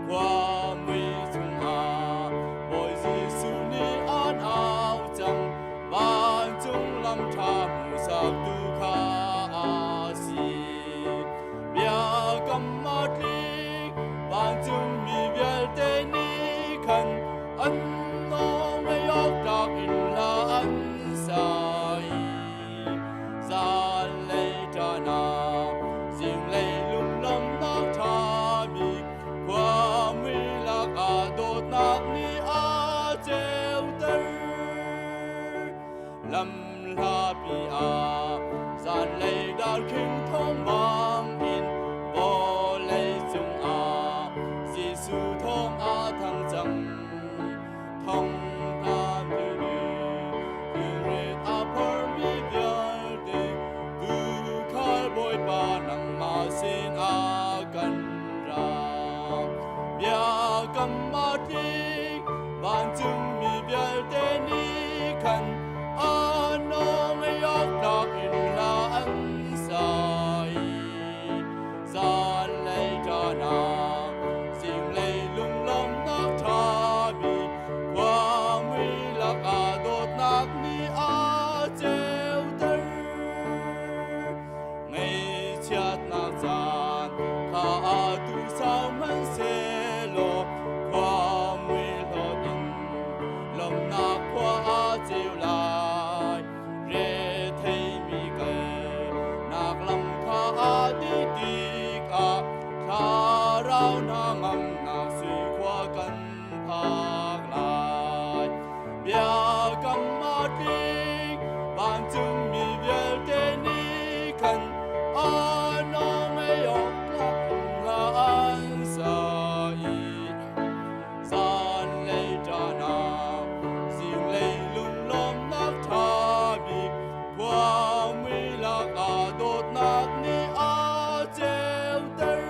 Khuamui chungah Bawi Jesuh nih an au cang vancung lam ṭha hmuhsaktu kha a si. Biakam a tling vancungmi vialte nih khan an nawlngaih awk tlak in hla an sa i zanlei ṭahnak zinglei lunglawmhnak ṭha bik khuamui lakah dawtnak nih a ceuter. Lam hlapi ah zanlei darkhing thawng bangin vawlei cungah Jesuh thawng a thang cang. Thong tam tili thilrit a phormi vialte tuukhal Bawipa nangmah sinah kan ra. Biakam a tling vancungmi vialte nih khan an nawlngaih awk tlak in hla an sa i zanlei ṭahnak zinglei lunglawmhnak ṭha bik khuamui lakah dawtnak nih a ceuter. Ngaihchiatnak caan kha atu sau hmanhsehlaw khuamui hlawt in lawmhnak khua a ceu lai. Retheimi kalnak lam kha a dih tikah thlarau hna ngamnak sui khua kan phak lai. Biakam a tling vancungmi vialte nih khan an awngei awk tlak hla an sa i zanlei ṭahnak zinglei lunglawmhnak ṭha bik khuamui lakah dawtnak nih a ceuter.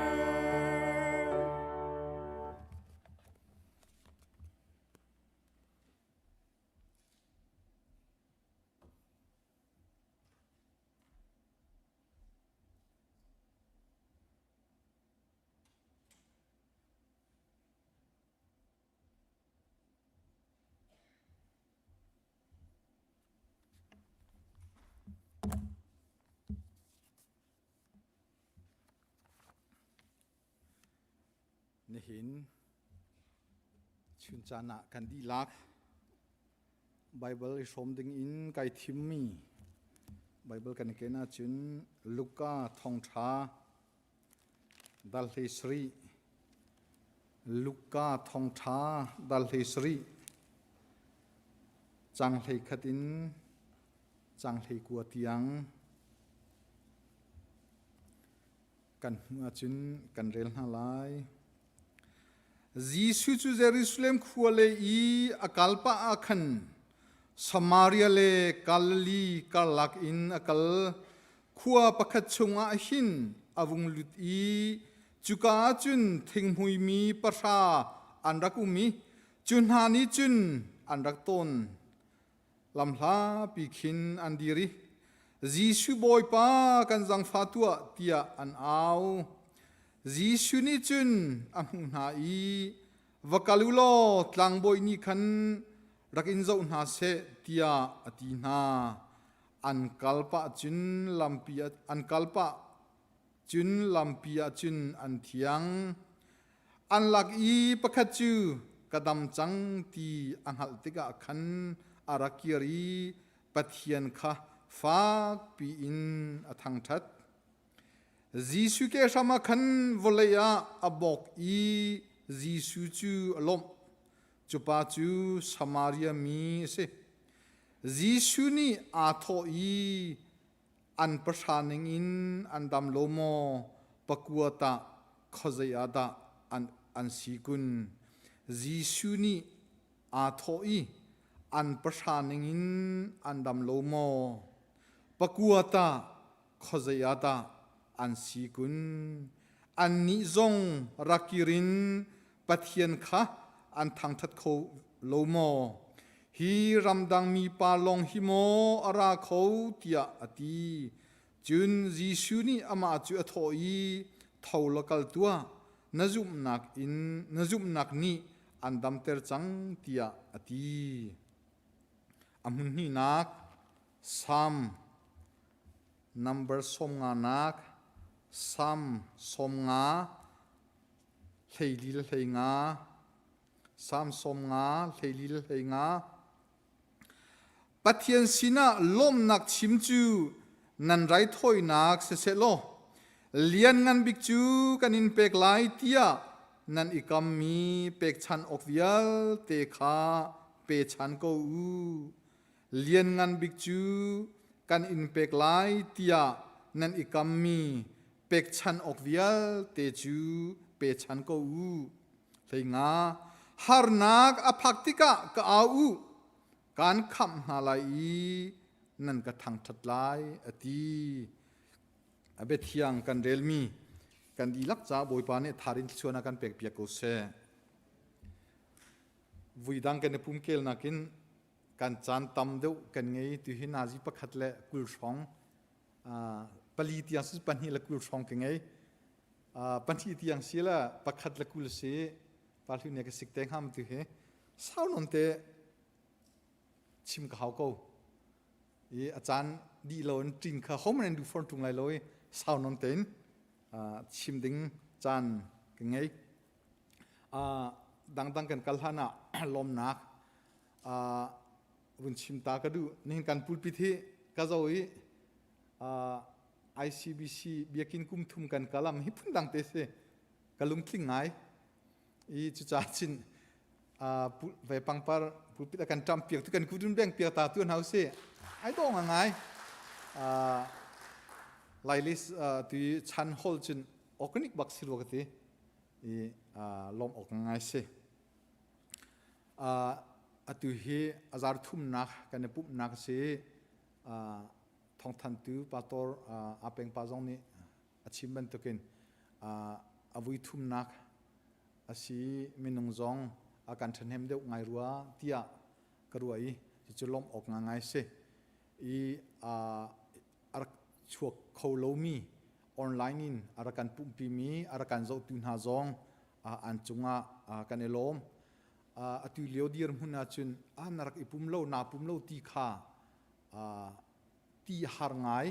Nihin chuncan ah kan dihlak Baibal i hrawm ding in kai thimmi Baibal kan i ken ahcun Luka thawngṭha dal hlei sarih Luka thawngṭha dal hlei sarih cang hlei khat in cang hlei kua tiang kan hmuh ahcun kan rel hna lai. Jesuh cu Jerusalem khua lei i a kal pah ah khan Samaria le Galilee karlak in a kal. Khua pakhat chungah hin a vung lut i cuka ah cun thinghmuimi pahra an rak um i cu hna nih cun an rak tawn. Lamhlapi khin an dir i Jesuh Bawipa kan zangfah tuah tiah an au. Jesuh nih cun a hmuh hna i va kal u law tlangbawi nih khan rak in zoh hna seh tiah a ti hna. An kal pah cun lampi an kal pah cun lampi ah cun an thiang. An lak i pakhat cu ka dam cang ti a hngalh tikah khan a rak kir i Pathian kha fakpi in a thangṭhat. Jesuh ke hram ah khan vawlei ah a bawk i Jesuh cu a lawmh. Cu pa cu Samaria mi a si. Jesuh nih aa thawh i an pahra ningin an dam lo maw pakua tah khuazei ah dah an, an si kun Jesuh nih aa thawh i an pahra ningin an dam lo maw pakua tah khuazei ah dah an si kun annih zong rakir in Pathian kha an thangṭhat kho lo maw? Hi ramdang mipa lawng hi maw a ra kho tiah a ti. Cun Jesuh nih amah cu a thawh i, Tho law kal tuah, na zumhnak in na zumhnak nih an damter cang tiah a ti. A hmun hnihnak Salm number 50 nak Salm 50 hleili le 15 Salm 50 hleili le 15 Pathian sinah lawmhnak chim cu nan raithawinak siseh law lianngan bik cu kan in pek lai tiah nan i kammi pekchanh awk vialte kha pechan ko u. Lianngan bik cu kan in pek lai tiah nan i kammi pekchanh awk vialte cu pechan ko u. 15 harnak a phak tikah ka au u, kaan khamh hna lai i nan ka thangṭhat lai, a ti. A biathiang kan relmi kan dihlak ca Bawipa nih tharin thluachuah a kan pekpiak ko seh. Vuidang kan i pumkel nakin kan caan tam deuh kan ngei tu hi nazi pakhat le 20 hrawng pali tiang si pahnih le 20 hrawng ka ngei. Pahnih tiang si le pakhat le 20 si pa hlu ne ka sik te hngam tu hi sau non te chim ka hau ko. I a caan dih lo in ṭin kha hom in du phone ṭung lai lo i sau non tein chim ding caan ka ngei. Dangdang kan kal hlan ah lawmnak vun chim ta ka duh. Nihin kan pulpit hi ka zo i ICBC biakinn kum thum kan kalam hi phundang te si ka lungtling ngai i cucaah chin ve pangpar pulpit a kan ṭam piak tu kan kudun beng piak ta tu hna si ai dawng a ngai lailis tu chan hol cun organic bak si rua ka ti i lawm awk ngai si atu hi azar thumnak kan i pumhnak si thawngthantu pastor Apeng pa zong nih a chim bantukin a vui thumnak a si minung zong a kan ṭhahnem deuh ngai rua tiah ka ruah i cucu lawmh awk ngai si i a rak chuak kho lomi online in a rak kan pumhpimi a rak kan zohtu hna zong an cungah kan i lawm atu lio dirhmun ahcun a na rak i pum lo naa pum lo ti kha ti har ngai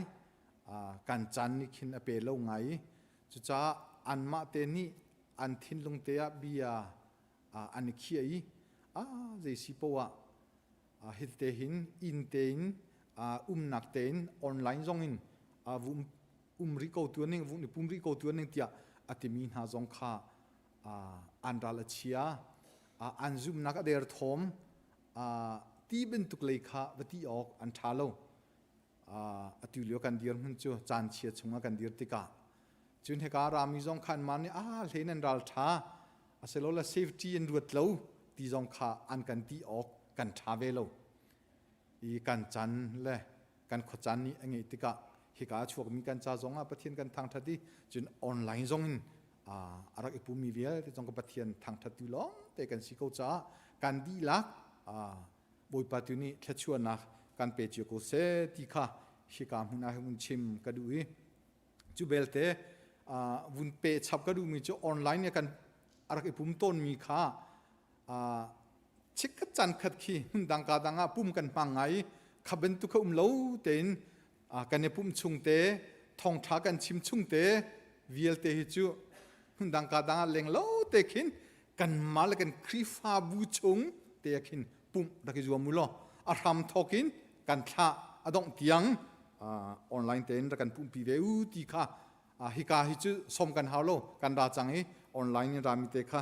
kan caan nih khin a pe lo ngai i cucaah anmah te nih an thinlung te ah bia an i khiah i a zei si poah ah hi te hin inn tein umnak tein online zong in um rih ko tuan ning vung i pum rih ko tuan ning tiah a timi hna zong kha an ral a chia an zumnak a der thawm ti bantuk lei kha va ti awk an ṭha lo. Atu lio kan dir hmun cu caan chia chungah kan dir tikah cun hika rami zong khan man nih a hlein an ral ṭha asilole safety an ruat lo ti zong kha an kan ti awk kan ṭha ve lo i kan chan le kan khuacaan nih a ngeih tikah hika a chuakmi kan ca zong ah Pathian kan thangṭhat i cun online zong in a rak i pummi vialte zong ka Pathian thangṭhattu lawng te kan si ko caah kan dihlak Bawipa tu nih thluachuahnak kan pe cio ko seh ti kha hika hmun ah hun chim ka duh i cu belte vun pe chap ka duhmi cu online kan a rak i pum tawnmi kha chikkhat caan khat khi hmun dang ka dang ah pum kan hmang ngai kha bantuk kha um lo tein kan i pumh chung te thawngṭha kan chim chung te vialte hi cu hmun dang ka dang ah leng lo te khin kanmah le kan Khrihfabu chung te ah khin pumh rak i zuam u law a hram thawk in kan thlah a dongh tiang online tein rak kan pumhpi ve u ti kha hika hi cu som kan hau lo kan ra cang i online in rami te kha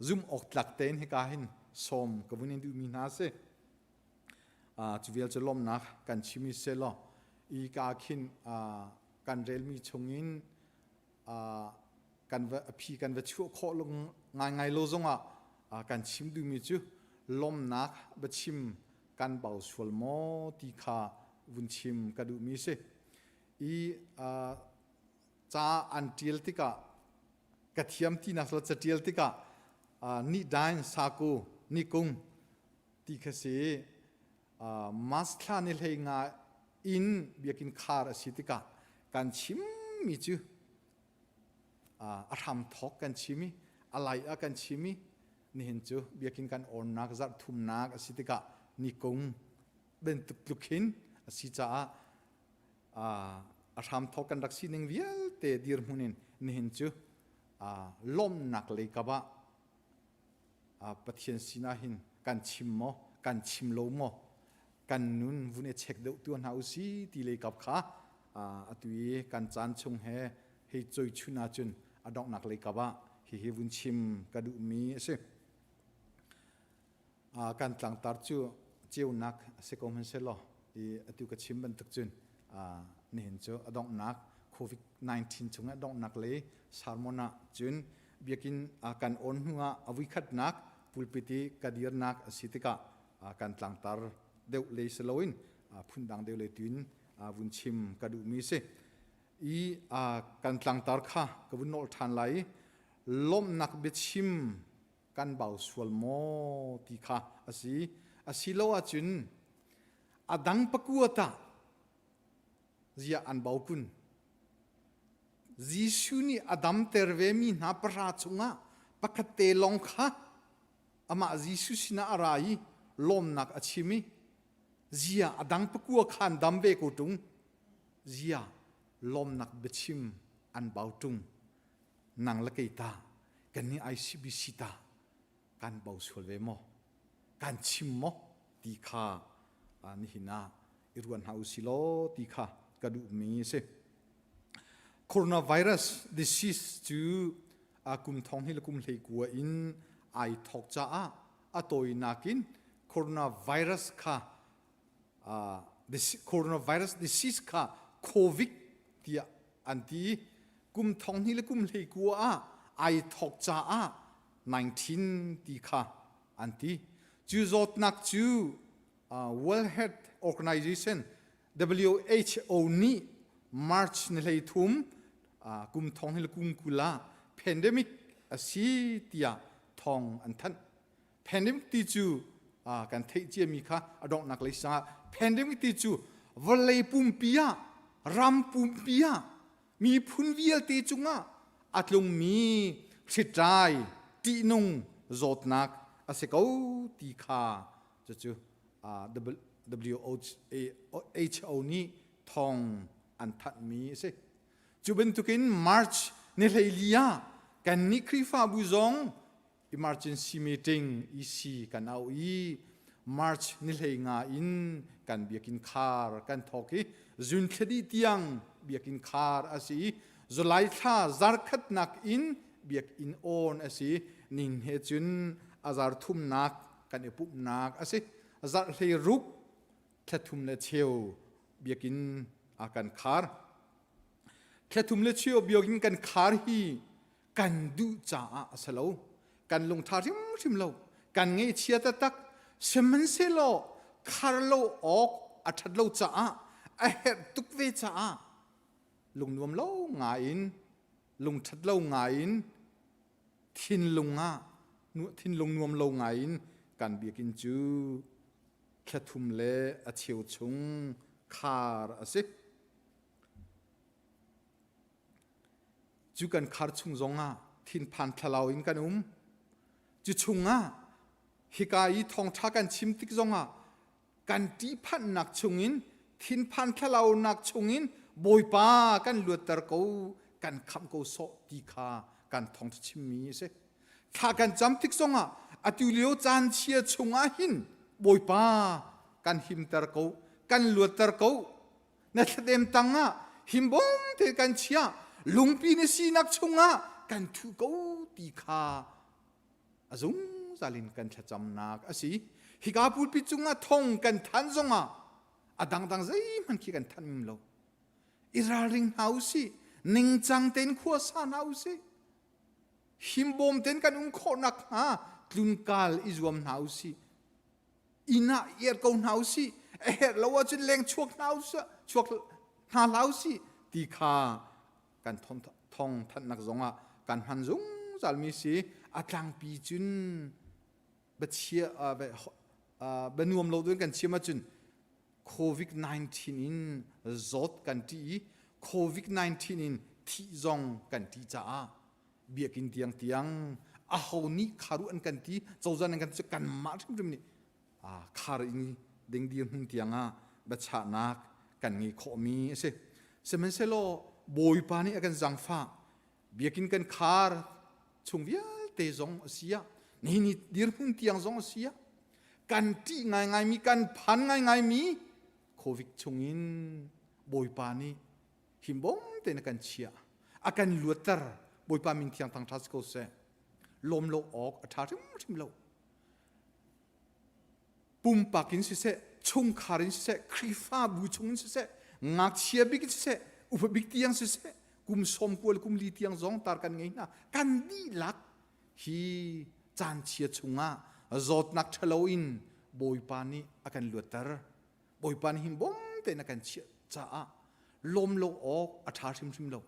zum awk tlak tein hika hin sawm ka vun in duhmi hna si. Cu vial cu lawmhnak kan chim i selaw i ka khin kan relmi chungin kan va a phi kan va chuah khawh ngaingai lo zongah kan chim duhmi cu lawmhnak va chim kan bau sual maw ti kha vun chim ka duhmi si. I ca an ṭial tikah ka thiam tinak la catial tikah ni dain saku ni kung ti kha si. Mas thla ni hlei nga in biakinn khar a si tikah kan chimmi cu a hram thawk kan chim i a lai ah kan chim i nihin cu biakinn kan ornak zarh thumnak a si tikah ni kung bantuk tluk hin a si caah a hram thawk kan rak sining vialte dirhmun in nihin cu lawmhnak lei kap ah Pathian sinah hin kan chim maw kan chim lo maw kan nun vun i check deuh tu hna usi ti lei kap kha atu i kan caan chung he hei choi chun ahcun a donghnak lei kap ah hihi vun chim ka duhmi a si. Kan tlangtar cu ceunak a si ko hmanhsehlaw i atu ka chim bantuk cun nihin cu a donghnak COVID-19 chungah donghnak lei sermon ah cun biakinn kan on hnu ah a vuikhatnak pulpit i ka dirnak a si tikah kan tlangtar deuh lei si loin phundang deuh lei tuin vun chim ka duhmi si. I kan tlangtar kha ka vun nolh ṭhan lai i lawmhnak biachim kan bau sual maw ti kha a si. Asilo ahcun a dang pakua tah ziah an bau kun? Jesuh nih a damter vemi hna pahra chungah pakhat te lawng kha amah Jesuh sinah a ra i lawmnak a chim i zia a dang pakua kha an dam ve ko ṭung zia lawmnak biachim an bau ṭung nang le kei ta kannih ICBC ta kan bo sual ve maw kan chim maw ti kha nihin ah i ruan hna usih law ti kha ka duhmi a si. Coronavirus disease cu kum thong hi le kum hlei kua in ai thawk caah a tawinak in coronavirus kha coronavirus disease kha COVID tiah an ti i kum thong hnih le kum hlei kua ah ai thawk caah 19 ti kha an ti. Cu zawtnak cu World Health Organization WHO nih March ni hlei thum kum thong hnih le kum 20 ah pandemic a si tiah thawng an thanh. Pandemic ti cu kan theih ciami kha a donghnak lei sangah pandemic ti cu vawlei pumpi ah ram pumpi ah miphun vialte cungah a tlungmi hritrai ṭihnung zawtnak a si ko ti kha cucu WHO nih thawng an thanhmi a si. Cu bantukin March ni 14 ah. Kannih Khrihfabu zong emergency meeting EC kan auh i March ni 15 in kan biakinn khar kan thawk i June thla dih tiang biakinn khar a si i July thla zarkhatnak in biakinn on a si ning he cun a zar thumnak kan i pumhnak a si. Zarh hlei ruk thla thum le cheu biakinn a kan khar. Thla thum le cheu biakinn kan khar hi kan duh caah a si lo. Kan lungtha hrimhrim lo. Kan ngaihchia taktak. Sihmanhsehlaw khar lo awk a ṭhat lo caah a herh tuk ve caah lungnuam lo ngai in lungṭhat lo ngai in thinlung ah thinlung nuam lo ngai in kan biakinn cu thla thum le a cheu chung khar a si. Cu kan khar chung zongah thinphan thlalau in kan um. Cu chungah hika i thawngṭha kan chim tik zongah kan ṭihphannak chungin thinphan thlalaunak chungin Bawipa kan luatter ko kan khamh ko sawh ti kha kan thawngṭha chimmi a si. Thla kan cam tik zongah atu lio caan chia chungah hin Bawipa kan himter ko kan luatter ko na thladem tangah himbawm te kan chia lungpi na sinak chungah kan thu ko ti kha a zungzal in kan thlacamnak a si. Hika pulpit cungah thong kan than zongah a dangdang zeihmanh khi kan thanh mim lo. I ralring hna u sih, ningcang tein khua sa hna u sih. Himbawm tein kan um khawh nakhnga tlunkal i zuam hna u sih. Inn ah iar ko hna u sih. A herh lo ahcun leng chuak hna u sih, chuak hna hlah u sih ti kha kan thong thanhnak zongah kan hman zungzalmi si a tlangpi cun bachia banuam lo dun kan chim ahcun COVID-19 in zawt kan ṭih i COVID-19 in thih zong kan ṭih caah biakinn tiang tiang aho nih kharu an kan ti cozah an kan ti kanmah hrimhrim nih khar in ding dirhmun tiangah biachahnak kan ngei khawhmi a si. Sihmanhsehlaw Bawipa nih a kan zaangfah biakinn kan khar chung vialte zong a si ah nihin ni dirhmun tiang zong a si ah kan ṭih ngaingaimi kan phan ngaingaimi COVID chungin Bawipa nih himbawm tein a kan chiah a kan luatter Bawipa min thiang thangṭhat si ko seh lawm lo awk a ṭha hrimhrim lo Pumpak in siseh, chungkhar in siseh, Khrihfabu chung in siseh, ngakchia bik in siseh, upa bik tiang siseh, kum sawm kual kum li tiang zong tar kan ngei hna. Kan dihlak hi caan chia chungah zawtnak ṭhalo in Bawipa nih a kan luatter. Bawipa nih hin bawm tein a kan chiah caah lawm lo awk a ṭha hrimhrim lo.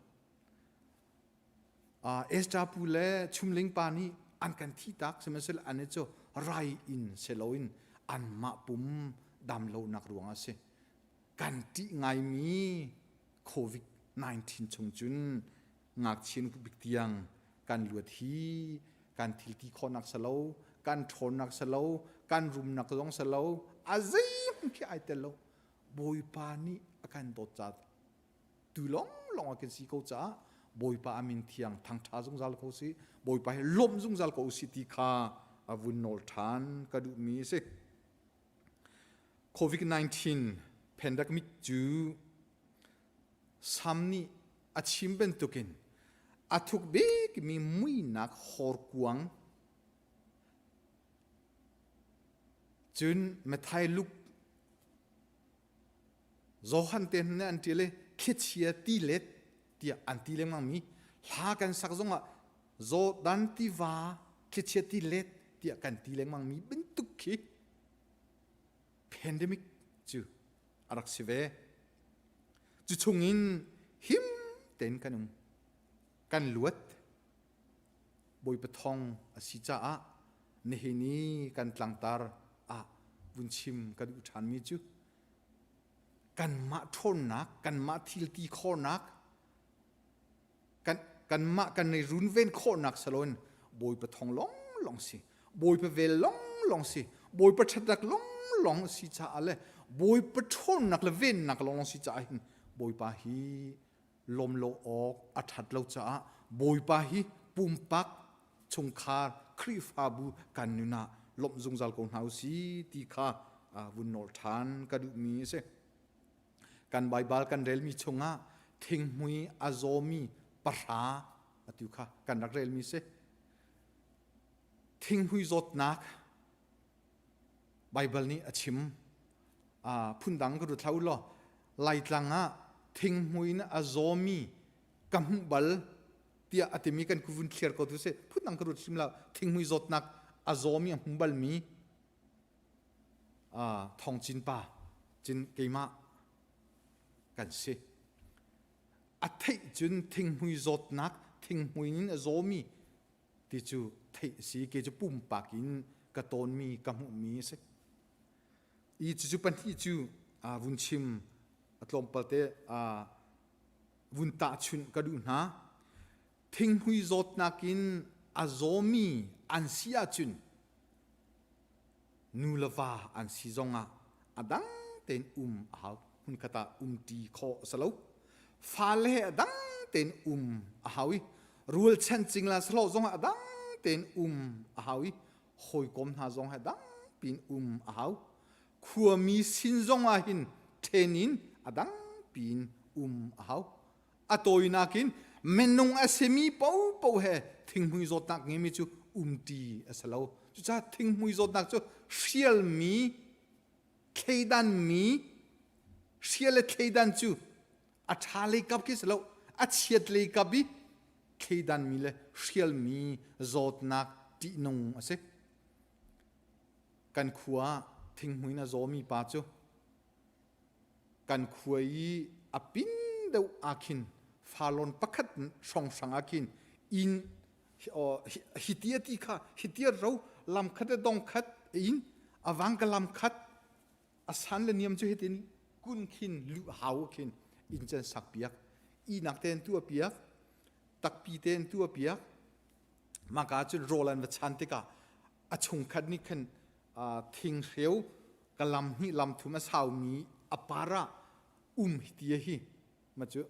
Esther pu le Chumling pa nih an kan thihtak sihmanhsehlaw an cu rai in si loin anmah pum dam lonak ruangah a si. Kan ṭih ngaimi COVID-19 chung cun ngakchia nu bik tiang kan luat hi kan thil ti khawhnak si lo, kan ṭhawnnak si lo, kan rumnak zong si lo, a zeihmanh khi ai tel lo. Bawipa nih a kan dawt ca tu lawnglawng ah kan si ko caah Bawipa a min thiang thangṭha zungzal ko si Bawipa hi lawmh zungzal ko si ti kha a vun nawl ṭhan ka duhmi a si. COVID-19 pandemic cu Sam nih a chim bantukin a thuk bikmi muinak horkuang cun Matthai Luke Johan te nih an ṭial i thlichia tilet tiah an ti lengmangmi hla kan sak zongah Jordan tiva thlichia tilet tiah kan ti lengmangmi bantuk khi pandemic cu a rak si ve. Cu chungin him tein kan um. Kan luat. Bawipa thong a si caah nihin i kan tlangtar ah vun chim ka duh ṭhanmi cu kanmah ṭhawnnak, kanmah thil ti khawhnak, kan, kanmah kan i runven khawhnak saloin Bawipa thong lawnglawng si, Bawipa vel lawnglawng si, Bawipa ṭhatnak lawnglawng si caah le Bawipa ṭhawnnak le vennak lawnglawng si caah hin Bawipa hi lawm lo awk a ṭhat lo caah Bawipa hi pumpak chungkhar Khrihfabu kan nun ah lawmh zungzal ko hna usih ti kha vun nawl ṭhan ka duhmi a si. Kan Baibal kan relmi chungah thinghmui a zawmi pahra atu kha kan rak relmi si. Thinghmui zawtnak Baibal nih a chim. Phundang ka rut hlah u law Laitlang ah thinghmui in a zawmi ka hmuh bal tiah a timi kan vun thliar ko tu si phundang ka rut hrim lo thinghmui zawtnak a zawmi a hmu balmi Thawng Cin pa cin keimah kan si. A theih cun thinghmui zawtnak thinghmui in a zawmi ti cu theih a si ke cu pumpak in ka tawnmi ka hmuhmi a si. I cucu pahnih cu vun chim a tlawmpal te vun tahchunh ka duh hna. Thinghmui zawtnak in a zawmi an si ahcun nu le va an si zongah a dang tein um a hau. Hmunkhat ah umṭi khawh a si lo. Fale he a dang tein um a hau i rualchan cingla sahlawh zongah a dang tein um a hau i hawikom hna zong he dang piin um a hau. Khuami sin zongah hin ṭhen in a dang piin um a hau. A tawinak in minung a simi paohpaoh he thinghmui zawtnak ngeimi cu umṭi a si lo. Cucaah thinghmui zawtnak cu hrialmi, thleidanmi, hrial le thleidan cu a ṭha lei kap khi si lo, a chiat lei kap i thleidanmi le hrialmi zawtnak ṭihnung a si. Kan khua ah thinghmui in a zawmi pa cu Kan khua i a pin deuh ah khin farlawn pakhat hrawnghrang ah khin inn hiti a ti kha hiti a ro lam khat le dong khat in a vang ka lam khat a san le niam cu hitin kun khin luh hau khin inn can sak piak inak ten tu a piak takpi ten tu a piak maka cun rawl an va chan tikah a chungkhat nih khan thinghreu ka lam hnih lam thum a saumi a par ah um hi ti hi ma cu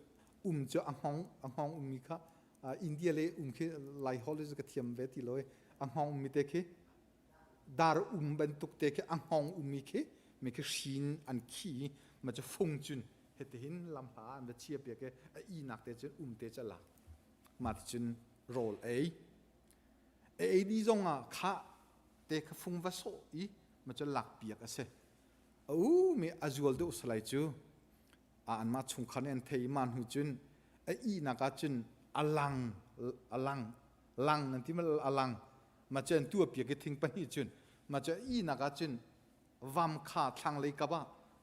um cu a hngong a hngong ummi kha India le um khi Lai holh ka thiam ve ti lo a hngong ummi te khi dar um bantuk te khi a hngong ummi khi mi khi hrin an khi ma cu fung cun hetihin lam hla an va chia piak i a inak te cun um te cu a lak ma cun rawl ei a ei dih zong ah khah te kha fung va sawh i ma cu lak piak a si a u mi a zual deuh salai cu a anmah chungkhar nih an thei i ma hnu cun a ihnak ah cun a lang a lang lang an ti ma a lang ma cu an tuah piak i thing pahnih cun ma cu a ihnak ah cun vam kha thlanglei kap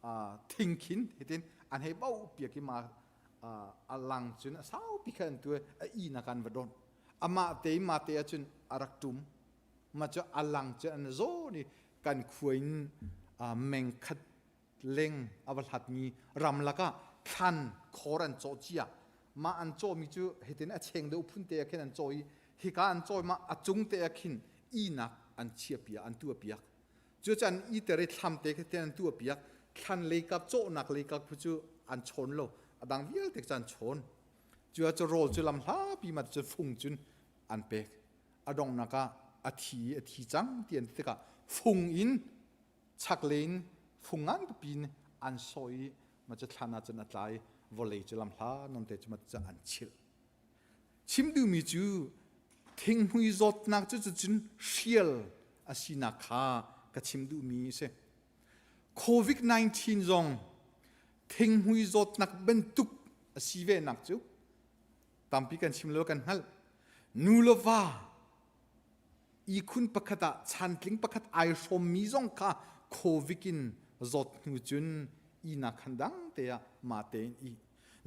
ah thing khin hitin an hei bauh piak i ma a lang cun a saupi kha an tu a ihnak an va donh amah te ma te ahcun a rak ṭum ma cu a lang cu an zawn i kan khua in meng khat leng a va hlatmi ramlak ah thlan khor an cawh cia mah an cawhmi cu hitin a cheng deuh phun te ah khin an cawh i hika an cawi mah a cung te ah khin inak an chia piak an tuah piak cu can i ter i thlam te khi an tuah piak thlan leikap cawhnak leikap cu an chawn lo a dang vialte cu an chawn Cu ah cu rawl cu lam hlapi ma cun fung cun an pek. A donghnak ah a thi a thi cang ti an ti tikah fung in chaklei in fung ngan pipi in an sawh i ma cu thlan ah cun a tla i vawlei cu lam hla non te cu ma cu an chilh. Chim duhmi cu thinghmui zawtnak cu cun hrial a sinak kha ka chim duhmi a si. COVID-19 zong thinghmui zawtnak bantuk a si ve nak cu tampi kan chim lo kan hngalh. Nu le va ihkhun pakhat ah chantling pakhat ai hrawmmi zong kha COVID in zawt hnu cun ihnak khan dang te ah mah tein ih.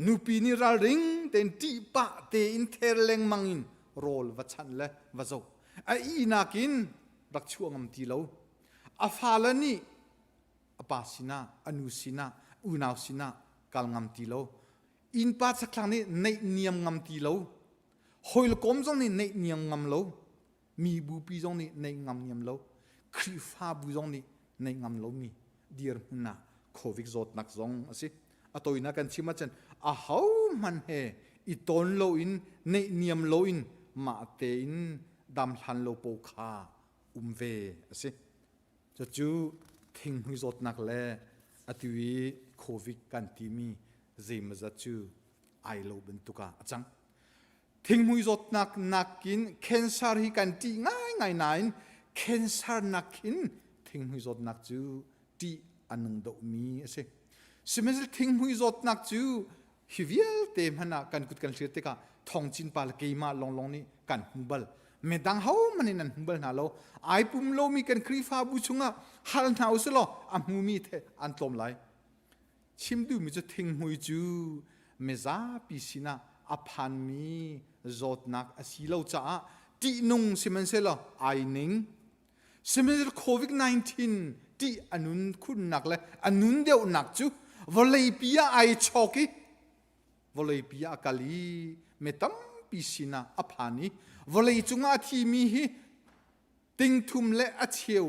Nupi nih ralring tein ṭihpah tein ther lengmang in rawl va chanh le va zoh. A ihnak in rak chuah ngam ti lo. A fale nih a pa sinah, a nu sinah, unau sinah kal ngam ti lo. Innpa chakthlang nih neih niam ngam ti lo. Hawikom zong nih neih niam ngam lo. Mi bupi zong nih neih ngam niam lo. Khrihfabu zong nih neih ngam lomi dirhmun ah COVID zawtnak zong a si. A toinak kan chim ahcun ahohmanh he i ton loin neih niam loin mah tein dam hlan lo po kha um ve a si. Cucu thinghmui zawtnak le atu i COVID kan timi zeimawzat cu ai lo bantuk ah a cang. Thinghmui zawtnak nakin cancer hi kan ṭih ngaingai nain cancer nakin thinghmui zawtnak cu ṭih a nung deuhmi a si. Sihmanhsehlaw thinghmui zawtnak cu hi vialte hmanh ah kan kut kan hlir tikah thongcin pa le keimah lawnglawng nih kan hmu bal. Midang hohmanh in an hmu bal hna lo. Ai pum lomi kan Khrihfabu chungah hal hna usih law a hmumi the an tlawm lai. Chim duhmi cu thinghmui cu mizapi sinah a phanmi zawtnak a si lo caah ṭihnung sihmanhsehlaw ai ning. Sihmanhsehlaw COVID-19 ṭih a nun khunnak le a nun deuhnak cu vawleipi ah ai chawk i vawleipi ah a kal i mi tampi sinah a phan i vawlei cungah a thimi hi tingthum le a cheu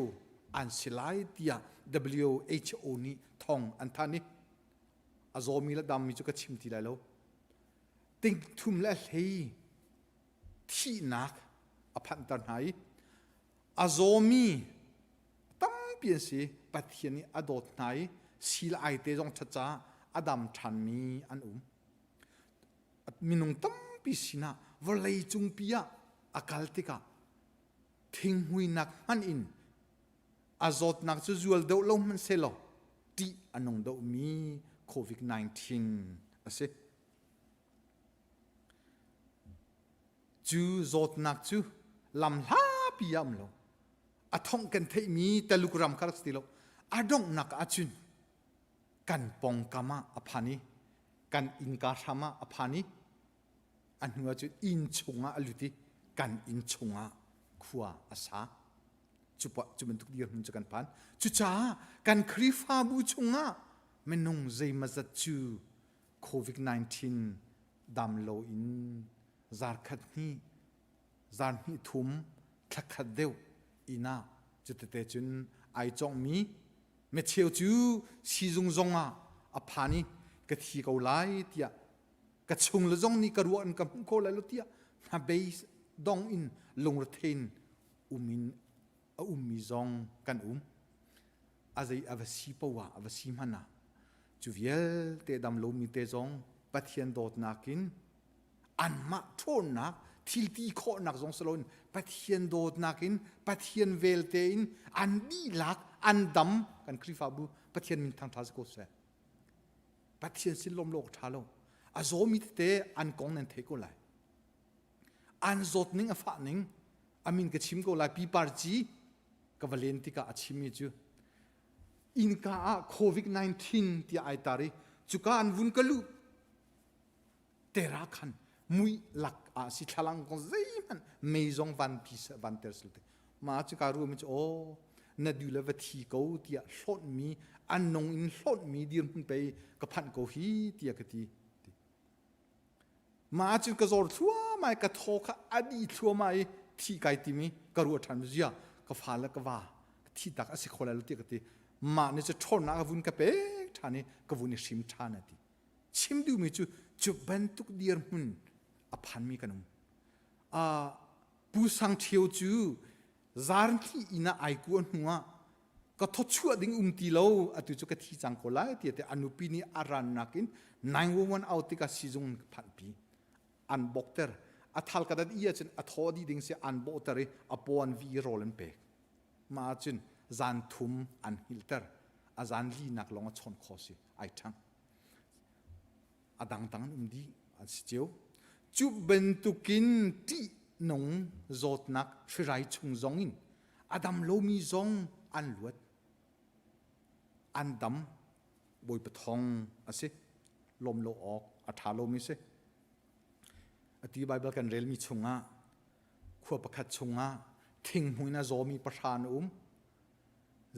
an si lai tiah WHO nih thong an thanh i a zawmi le dammi cu ka chim ti lai lo. Tingthum le hlei thihnak a phanhter hna i a zawmi tampi an si Pathian nih a dawt hna i sil ai te zong ṭhat caah a dam ṭhanmi an um minung tampi sinah vawlei cungpi ah a kal tikah thinghmuinak hmanh in a zawtnak cu zual deuh lo hmanh selaw ṭih a nung deuhmi COVID-19 a si. Cu zawtnak cu lam hlapi ah um lo. A thongh kan theihmi Taluk ram kha rak si ti lo. A donghnak ahcun kan pawngkam ah a phan i kan innka hram ah a phan i a hnu ahcun inn chungah a lut i kan inn chungah khua a sa. Cu cu bantuk dirhmun cu kan phan. Cucaah kan Khrihfabu chungah minung zeimawzat cu COVID-19 dam loin zarkhat hnih zar hnih thum thlakhat deuh inn ah cutete cun ai cawnghmi micheu cu siizung zong ah a phan i ka thi ko lai tiah ka chung le zong nih ka ruah in ka hmuh kho lai lo tiah hnabei dong in lungrethei in um in a ummi zong kan um. A zei a va si poah a va si hmanh ah cu vialte dam lomi te zong Pathian dawtnak in anmah ṭhawnnak thil ti khawhnak zong si loin Pathian dawtnak in Pathian velte in an dihlak an dam kan Khrihfabu Pathian min thangṭha si ko seh. Pathian sin lawm lo awk ṭha lo. A zawmi tete an kong nan thei ko lai. An zawt ning a fah ning a min ka chim ko lai pipar ci ka va len tikah a chimmi cu innka ah COVID-19 tiah ai tar i cuka an vun ka luh tera khan mui lak ah si thlalang kong zeihmanh mei zong van pi van ter sil te ma cu ka ruami cu aw na du le va thi ko tiah hlawtmi an nung in hlawtmi dirhmun pei ka phanh ko hi tiah ka ti Mah cu ka zor thluahmah i ka thaw kha a dih thluahmah i thi kai tim i ka ruah ṭhan zia ka fa le ka va thi tak a si kho lai lo tiah ka ti. Mah nih cu ṭhawnnak a vun ka pek ṭhan i ka vun i hrim ṭhan a ti. Chim duhmi cu cu bantuk dirhmun a phanmi kan um. Uh, Pu Sang Ṭhio cu zarhni inn ah ai kuah hnu ah ka thawchuah ding um ti lo atu cu ka thi cang ko lai tiah te a nupi nih a rannak in 911 au tikah sizung in ka phanhpi an bokter a thal ka dat i ahcun a thaw dih ding si an bawhter i a paw an vi rawl an pek mah ahcun zan thum an hngilhter a zan linak lawng a chawn kho si ai ṭhang a dangdang an um dih an si cio cu bantukin ṭihnung zawtnak hrirai chung zong in a dam lomi zong an luat an dam bawipa thong a si lawm lo awk a ṭha lomi si ati Baibal kan relmi chungah khua pakhat chungah thinghmui in a zawmi pahra an um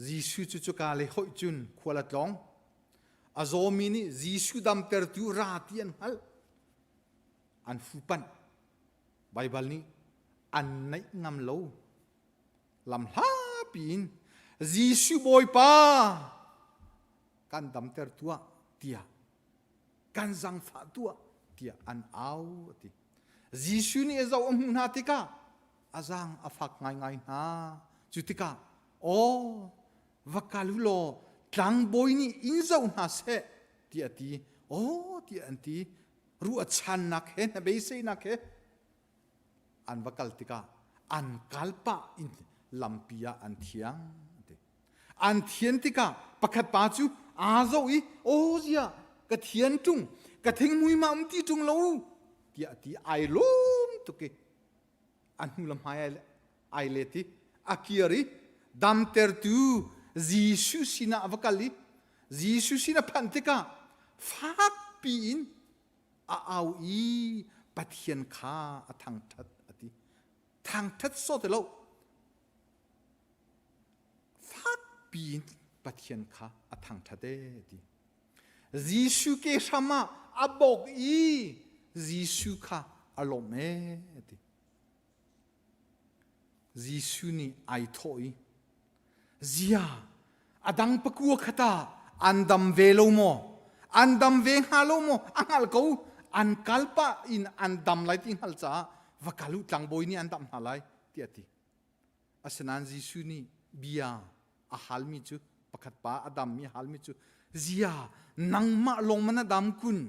Jesuh cu cuka le hoih cun khual a tlawng A zawmi nih Jesuh damtertu ra ti an hngalh. An fuhpanh. Baibal nih an naih ngam lo. Lam hlapi in Jesuh Bawipa kan damter tuah tiah kan zangfah tuah tiah an au a ti. Jesuh nih a zoh a hmuh hna tikah a zaang a fak ngaingai hna. Cu tikah, aw, va kal u law tlangbawi nih in zoh hna seh tiah a ti. Aw, tiah an ti. Ruahchannak he hnabeiseinak he an va kal tikah an kal pah in lampi ah an thiang ti. An thian tikah pakhat pa cu aa zoh i aw ziah ka thian ṭung ka thingmui ma um ti ṭung lo tiah ti ai lawm tuk i a hnu le hmai ai let i a kir i damtertu Jesuh sinah a va kal i Jesuh sin a phanh tikah fakpi in a au i Pathian kha a thangṭhat a ti. Thangṭhat sawh ti lo. Fakpi in Pathian kha a thangṭhat e ti. Jesuh ke hram ah a bawk i Jesuh kha a lawmh e ti. Jesuh nih ai thawh i, Zia, a dang pakua khat ah an dam ve lo maw? An dam ve hnga lo maw? A hngalh ko. An kal pah in an dam lai ti hngalh caah va kal u tlangbawi nih an damh hna lai tiah a ti. Asinain Jesuh nih bia a halmi cu pakhat pa a dammi a halmi cu zia nangmah lawng man a dam kun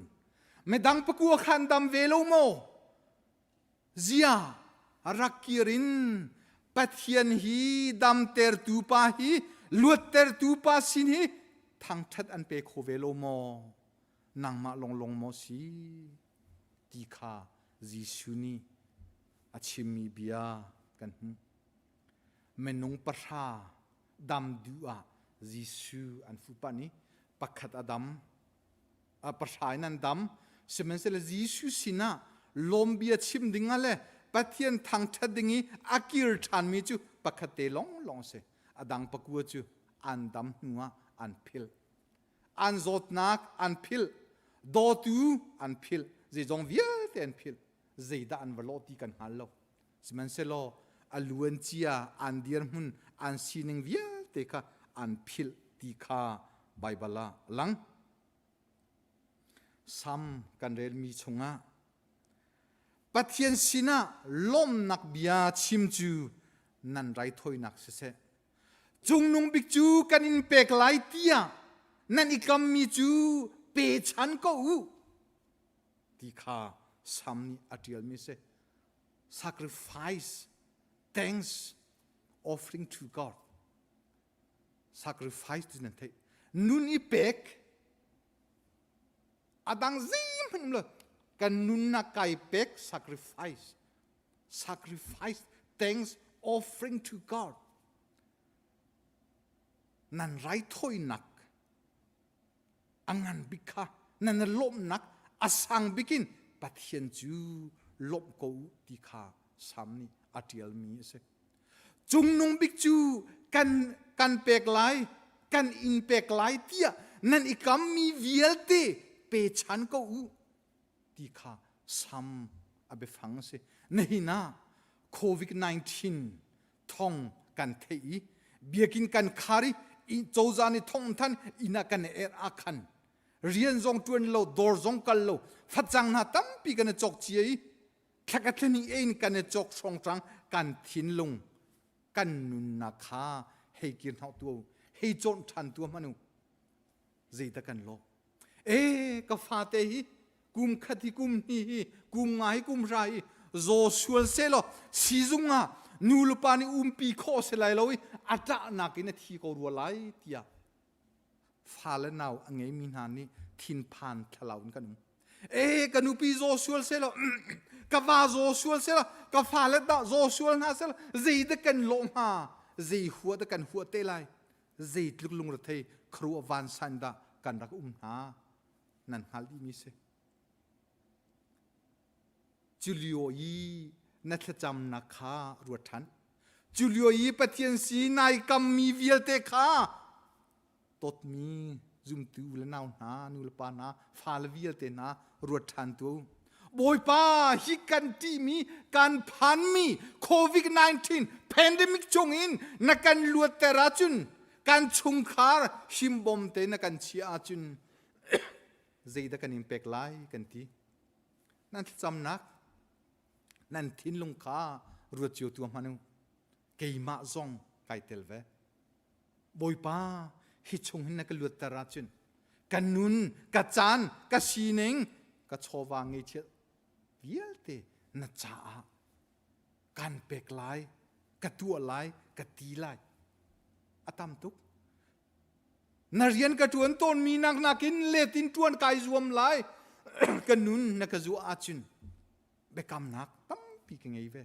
midang pakua kha an dam ve lo maw? Zia rak kir in Pathian hi damtertu pa hi luattertu pa sin hi thangṭhat an pe kho ve lo maw? Nangmah longlong maw si? Ti kha Jesuh nih a chimmi bia kan hmuh. Minung pahra dam duh ah Jesuh an fuhpanh i pakhat a dam, pahra in an dam sihmanhsehlaw Jesuh sinah lawmbia chim ding ah le Pathian thangṭhat ding i a kir ṭhanmi cu pakhat te lawnglawng a si a dang pakua cu an dam hnu ah an philh an zawtnak an philh dawtu an philh zeizong vialte an philh zeidah an va lawh ti kan hngal lo sihmanhsehlaw a luan cia an dirhmun an sining vialte kha an philh ti kha Baibal ah a lang. Sam kan relmi chungah Pathian sinah lawmnak bia chim cu nan raithawinak siseh cungnung bik cu kan in pek lai tiah nan i kammi cu pe chan ko u ti kha Sam nih a ṭialmi si. Sacrifice, thanks, offering to God. Sacrifice ti nan theih. Nun i pek, a dang zeihmanh um lo. Kan nunnak kai pek sacrifice. Sacrifice, thanks, offering to God. Nan raithawinak a ngan bik kha nan lawmhnak a sang bik in Pathian cu lawmh ko u ti kha Salm nih a ṭialmi a si. Cungnung bik cu kan kan pek lai, kan in pek lai tiah nan i kammi vialte pe chan ko u ti kha Salm a biafang a si. Nihin ah COVID-19 thong kan theih i biakinn kan khar i cozah nih thong than inn ah kan er ah khan rian zong ṭuan lo dawr zong kal lo facang hna tampi kan i cawk cia i thlakathlen in kan i cawk hrawnghrang kan thinlung kan nunnak kha hei kir hnawh tu hei cawn ṭhan tu hmanu zeidah kan lawh E ka fate hi kum khat hi kum hnih hi kum nga hi kum hra hi zaw sual se law sizung ah nu le pa nih umpi khawh si lai lo i a ṭahnak in a thi ko rua lai tiah fa le nau a ngeimi hna nih thinphan thlalau in kan um. E ka nupi zaw sual se law ka va zaw sual se law ka fale dah zaw sual hna se law zeidah kan lawh hnga zei hua dah kan hua te lai zeitluk lungrethei khuaruah vansan dah kan rak um hna nan hngal dihmi si cu lio i na thlacamnak kha ruat ṭhan cu lio i Pathian si nai kammi vialte kha dawtmi zumtu le nau hna nu le pa hna fale vialte hna ruat ṭhan tu Bawipa hi kan ṭihmi kan phanmi COVID-19 pandemic chungin na kan luatter ahcun kan chungkhar himbawm te na kan chiah ahcun zeidah kan in pek lai kan ti nan thlacamnak. Nan thinlung kha ruat cio tu hmanh u. Keimah zong kai tel ve. Bawipa, hi chung hin na ka luatter ahcun ka nun, ka caan, ka sining, ka chawva ngeichiat vialte na caah kan pek lai, ka tuah lai, ka ti lai. A tam tuk. Na rian ka ṭuan tawnmi nak nakin let in ṭuan kai zuam lai. ka nun na ka zuah ahcun biakamnak tampi ka ngei ve.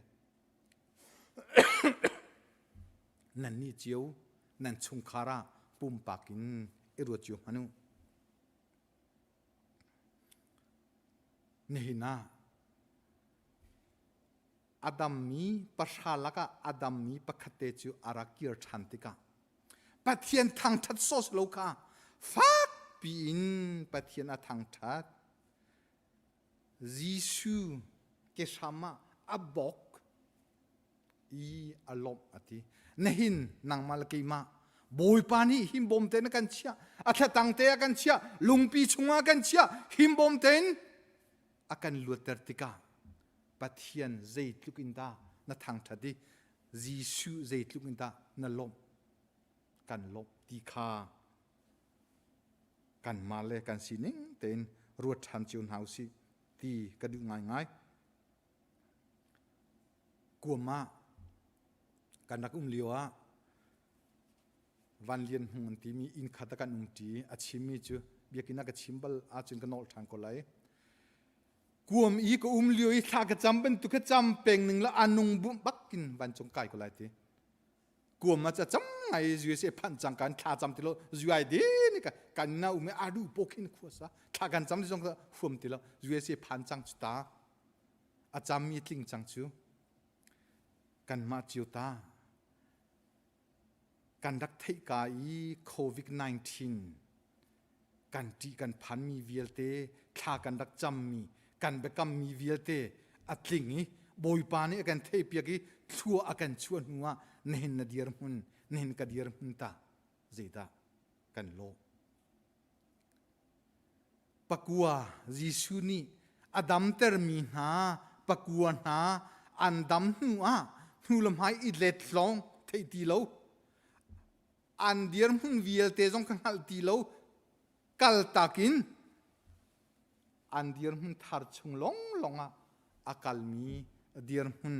nan nih cio nan chungkhar ah pumpak in i ruat cio hmanh u. Nihin ah a dammi pahra lakah a dammi pakhat te cu a rak kir ṭhan tikah Pathian thangṭhat sos lo kha fakpi in Pathian a thangṭhat. Jesuh ke hram ah a bawk i a lawmh a ti. Nihin nangmah le keimah Bawipa nih himbawm tein a kan chiah, a thlatang te a kan chiah, lungpi chungah a kan chiah, himbawm tein a kan luatter tikah Pathian zeitluk in dah na thangṭhat i Jesuh zeitluk in dah na lawmh kan lawmh ti kha kanmah le kan sining tein ruat ṭhan cio hna usih ti ka duh ngaingai. Kuam ah kan rak um lio ah Van Lian Hmung an timi inn khat ah kan umṭi. A chimmi cu biakinn ah ka chim bal ahcun ka nolh ṭhan ko lai. Kuam i ka um lio i thla ka cam bantuk ka cam peng ning la a nung bakin vancung kai ko lai ti. Kuam ah cam ngai USA phanh cang kan thla cam ti lo UID ni ka kan na um a du po khin khua sa thla kan cam ti zong huam ti lo USA phan cang chu ta a cam mi tling cang cu kan mah cio ta kan rak theih ka i COVID-19 kan ṭih kan phanmi vialte thla kan rak cammi kan biakammi vialte a tling i Bawipa nih a kan theihpiak i thlua a kan chuah hnu ah nihin na dirhmun nihin ka dirhmun ta zeidah kan lawh pakua Jesuh nih a damtermi hna pakua hna an dam hnu ah hnu le hmai i let lawng theih ti lo an dirhmun vialte zong ka hngalh ti lo kaltak in an dirhmun thar chung longlong ah a kalmi dirhmun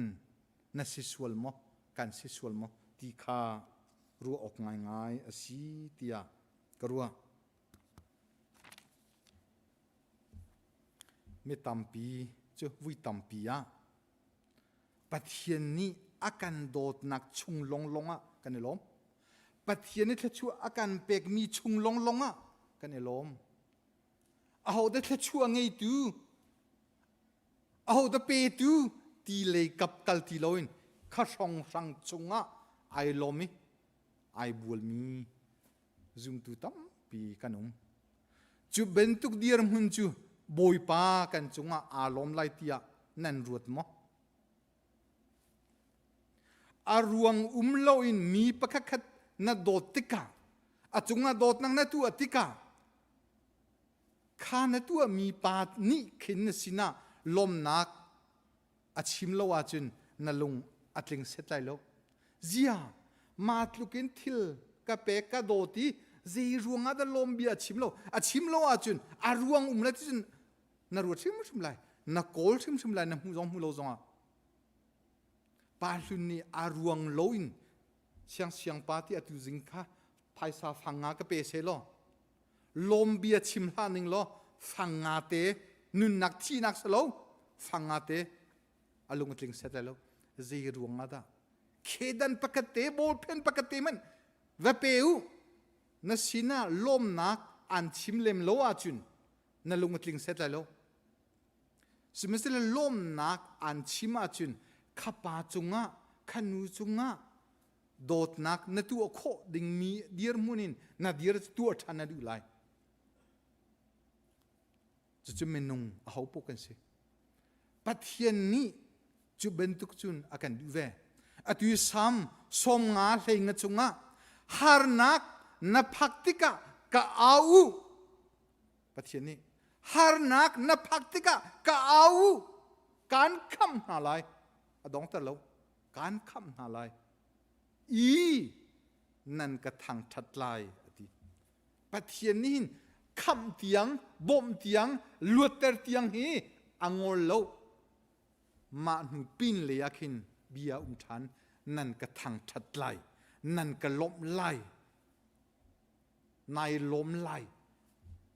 na si sual maw kan si sual maw ti kha ruah awk ngaingai a si tiah ka ruah. Mi tampi cu vui tampi ah Pathian nih a kan dawtnak chung longlong ah kan i lawm. Pathian nih thluachuah a kan pekmi chung longlong ah kan i lawm. Ahodah thluachuah ngeitu, ahodah petu ti lei kap kal ti loin kha hrawnghrang chungah ai lawm i ai bualmi zumtu tampi kan um. Cu bantuk dirhmun cu Bawipa kan cungah aa lawm lai tiah nan ruat maw? A ruang um loin mi pakhatkhat na dawt tikah a cungah dawtnak na tuah tikah kha na tuahmi pa nih khin na sinah lawmnak a chim lo ahcun na lung a tling set lai lo. Zia, ma tlukin thil ka pek ka dawt i zei ruangah dah lawm bia a chim lo. A chim lo ahcun a ruang um lai cun na ruat hrimhrim lai. Na kawl hrimhrim lai na hmu zong hmu lo zongah. Pa hlun nih a ruang loin siang siang pa ti atu zing kha phaisa fang nga ka pe se law lawm bia chim hlah ning law fang nga te nunnak thihnak si lo fang nga te a lung a tling set lai lo zei ruang ah dah khedan pakhat te ballpen pakhat te man va pe u na sinah lawmnak an chim lem lo ahcun na lung a tling set lai lo sihmanhsehlaw lawmnak an chim ahcun kha pa cungah kha nu cungah dawtnak na tuah khawh dingmi dirhmun in na dir tuah ṭhan na duh lai. Cucu minung aho paoh kan si. Pathian nih cu bantuk cun a kan duh ve. Atu Salm 90 hlei nga chungah harnak na phak tikah ka au u. Pathian nih harnak na phak tikah ka au u. Kan khamh hna lai. A dongter lo. Kan khamh hna lai. I nan ka thangṭhat lai a ti. Pathian nih hin khamh tiang, bawmh tiang, luatter tiang hi a ngol lo. Mah hnu pin lei ah khin bia um ṭhan. Nan ka thangṭhat lai. Nan ka lawmh lai. Nai lawm lai.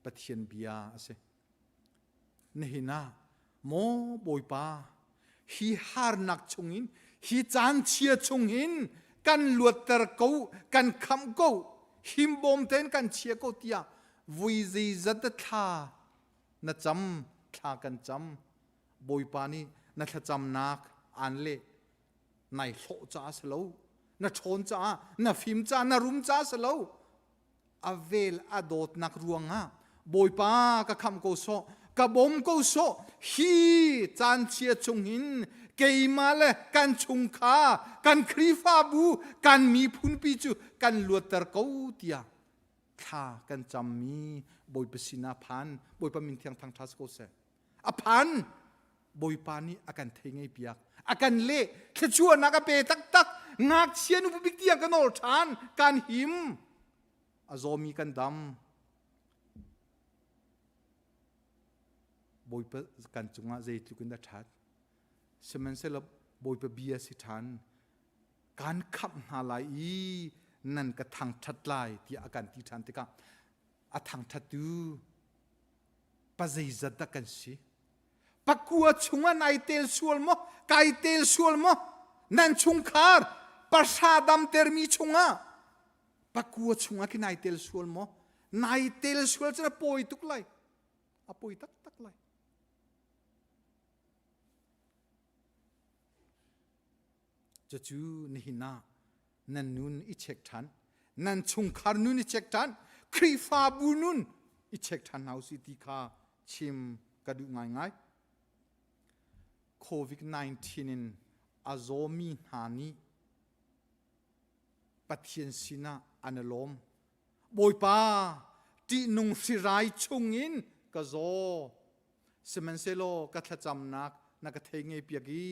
Pathian bia a si. Nihin ah maw Bawipa hi harnak chungin hi caan chia chungin kan luatter ko kan khamh ko himbawm tein kan chia ko tiah vui zeizat dah thla na cam thla kan cam Bawipa nih na thlacamnak aan leh nai hlawh caah si lo na ṭhawn caah na fim caah na rum caah si lo a vel a dawtnak ruangah Bawipa ka khamh ko sawh ka bawm ko sawh hi caan chia chung hin keimah le kan chungkhar kan Khrihfabu kan miphunpi cu kan luatter ko tiah thla kan cammi Bawipa sinah phan Bawipa min thiang thangṭha si ko seh a phan Bawipa nih a kan thei ngei piak a kan leh thluachuahnak a pe taktak ngakchia nu bik tiang ka nawl ṭhan kan him a zawmi kan dam Bawipa kan cungah zeitluk in dah ṭhat sihmanhsehlaw Bawipa bia si ṭhan kan khamh hna lai i nan ka thangṭhat lai tiah a kan ti ṭhan tikah a thangṭhattu pa zeizat dah kan si pakua chungah nai tel sual maw kai tel sual maw nan chungkhar pahra damtermi chungah pakua chungah khi nai tel sual maw nai tel sual cun a pawi tuk lai a pawi taktak lai Cucu nihin ah nan nun i check ṭhan, nan chungkhar nun i check ṭhan, Khrihfabu nun i check ṭhan hna usih ti kha chim ka duh ngaingai. COVID-19 in a zawmi hna nih Pathian sinah an i lawm. Bawipa, ṭihnung hrirai chungin ka zaw. Sihmanhsehlaw ka thlacamnak na ka thei ngei piak i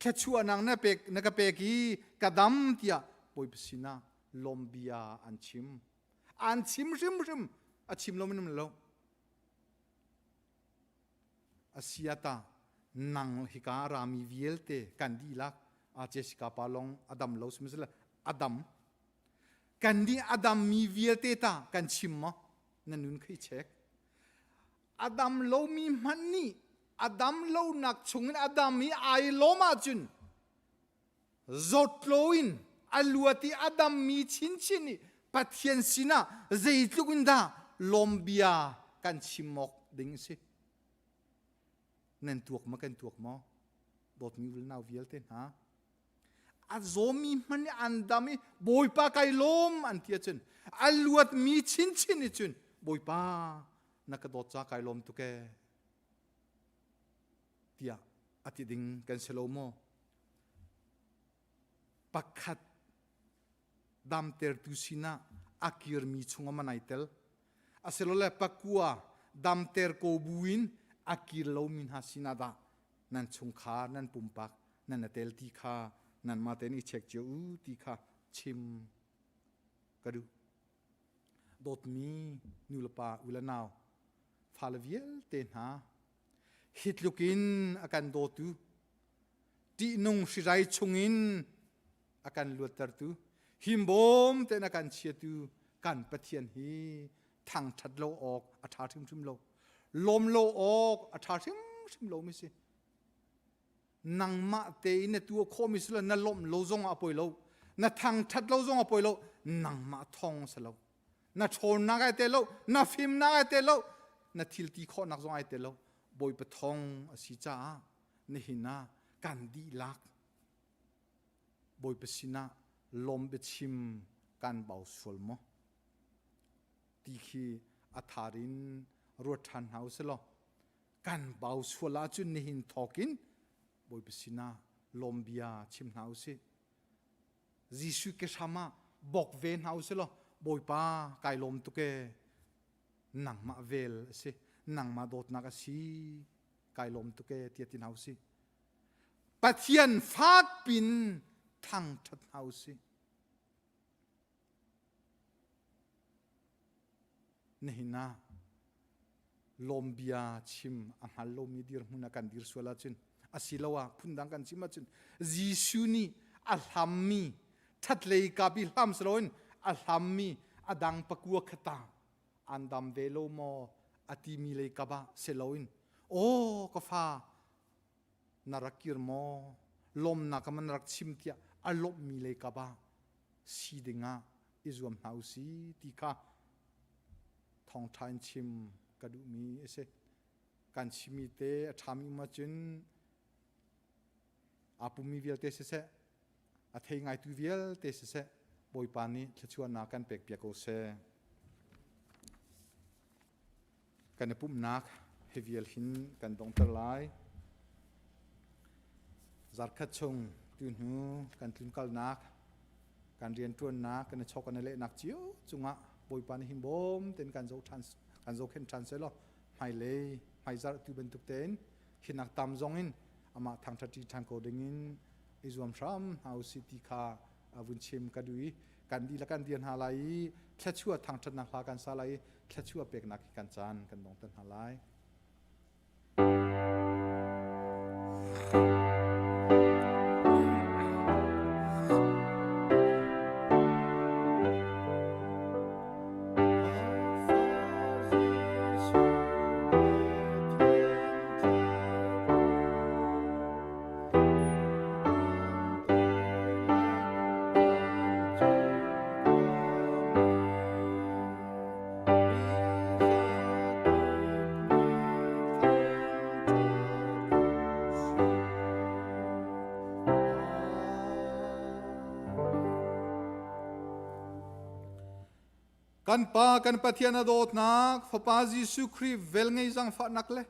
thluachuahnak na pek na ka pek i ka dam tiah Bawipa sinah lawmbia an chim. An chim hrimhrim a chim lo minum lo. Asiata nang hika rami vialte kan dihlak a Jessica pa long a dam lo sihmanhsehlaw a dam. Kan nih a dammi vialte ta kan chim maw? Na nun khi check. A dam lomi hmanh nih a dam lonak chungin a dam i ai lawm ahcun zawt loin a luat i a dammi chinchin nih Pathian sinah zeitluk in dah lawmbia kan chim awk ding a si. Nan tuak maw kan tuak maw? Dawtmi unau vialte hna. A zawmi hmanh nih an dam i Bawipa kai lawm an ti ahcun a luatmi chinchin nih cun Bawipa na ka dawt ca kai lawm tuk ee tiah a ti ding kan si lo maw? Pakhat damtertu sinah a kirmi chungah man ai tel. Asilole pakua damter ko buin a kir lomi hna sinah dah nan chungkhar nan pumpak nan a tel ti kha nanmah tein i check cio u ti kha chim ka duh. Dawtmi nulepa u le nau fale vialte hna hi tluk in a kan dawtu ṭihnung hrirai chungin a kan luattertu himbawm tein a kan chiatu kan Pathian hi thangṭhat lo awk a ṭha hrimhrim lo lawm lo awk a ṭha hrimhrim lo mi si nangmah tein na tuah khawhmi si lo na lawmh lo zong ah a poi lo na thangṭhat lo zong a poi lo nangmah thawng si lo na ṭhawnnak ai te lo na fimnak ai te lo na thil ti khawhnak zong ai te lo Bawipa thawng a si caah nihin ah kan dihlak Bawipa sinah lawm biachim kan bau sual maw ti khi a thar in ruat ṭhan hna usih law kan bau sual ahcun nihin thawkin Bawipa sinah lawm bia chim hna usih. Jesuh ke hram ah bok ve hna usih law Bawipa kai lawm tuk ee nangmah vel a si nangmah dawtnak a si kai lawm tuk ee tiah ti hna usih. Pathian fakpin thangṭhat hna u sih. Nihin ah lawmbia chim a hngal lomi dirhmun ah kan dir sual ahcun asiloah phundang kan chim ahcun Jesuh nih a hlammi ṭhatlei kap i hlam si loin a hlammi a dang pakua khata an dam ve lo maw a timi lei kap ah si loin aw ka fa na rak kir maw lawmnak man rak chim tiah a lawmhmi lei kap ah si dingah i zuam hna u si ti kha thawngṭha in chim ka duhmi a si. Kan chimmi te a ṭhami um ahcun aa pummi vialte siseh, a thei ngaitu vialte siseh, Bawipa nih thluachuahnak kan pekpiak ko seh. Kan i pumhnak hi vial hin kan donghter lai. Zarkhat chung tu hnu kan tlunkalnak, kan rianṭuannak, kan i chawk kan i lehnak cio cungah Bawipa nih hin bawm tein kan zoh ṭhan kan zohkhenh ṭhan sehlaw hmailei hmaizarh tu bantuk tein hinak tam zong in amah thangṭhat ṭi ṭhan ko dingin i zuam hram hna usih ti kha vun chim ka duh i kan dihlak kan dir hna lai i thluachuah thangṭhatnak hla kan sa lai i thluachuah peknak hi kan caan kan dongter hna lai. Kan Pa kan Pathian a dawtnak Fapa Jesuh Khrih velngei zangfahnak le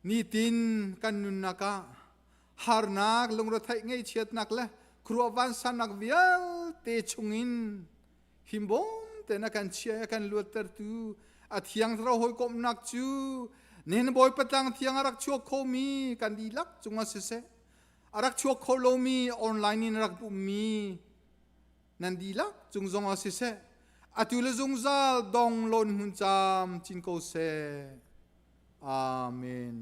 nitin kan nunnak ah harnak lungretheih ngaihchiatnak le khuaruah vansannak vialte chungin himbawm tein a kan chia a kan luattertu a thiang thlarau hawikomhnak cu nihin Bawipa tlang thiang a rak chuak khomi kan dihlak cungah siseh a rak chuak kho lomi online in rak pummi nan dihlak cung zongah siseh atu le zungzal dong lon hmun cam cin ko seh. Amen.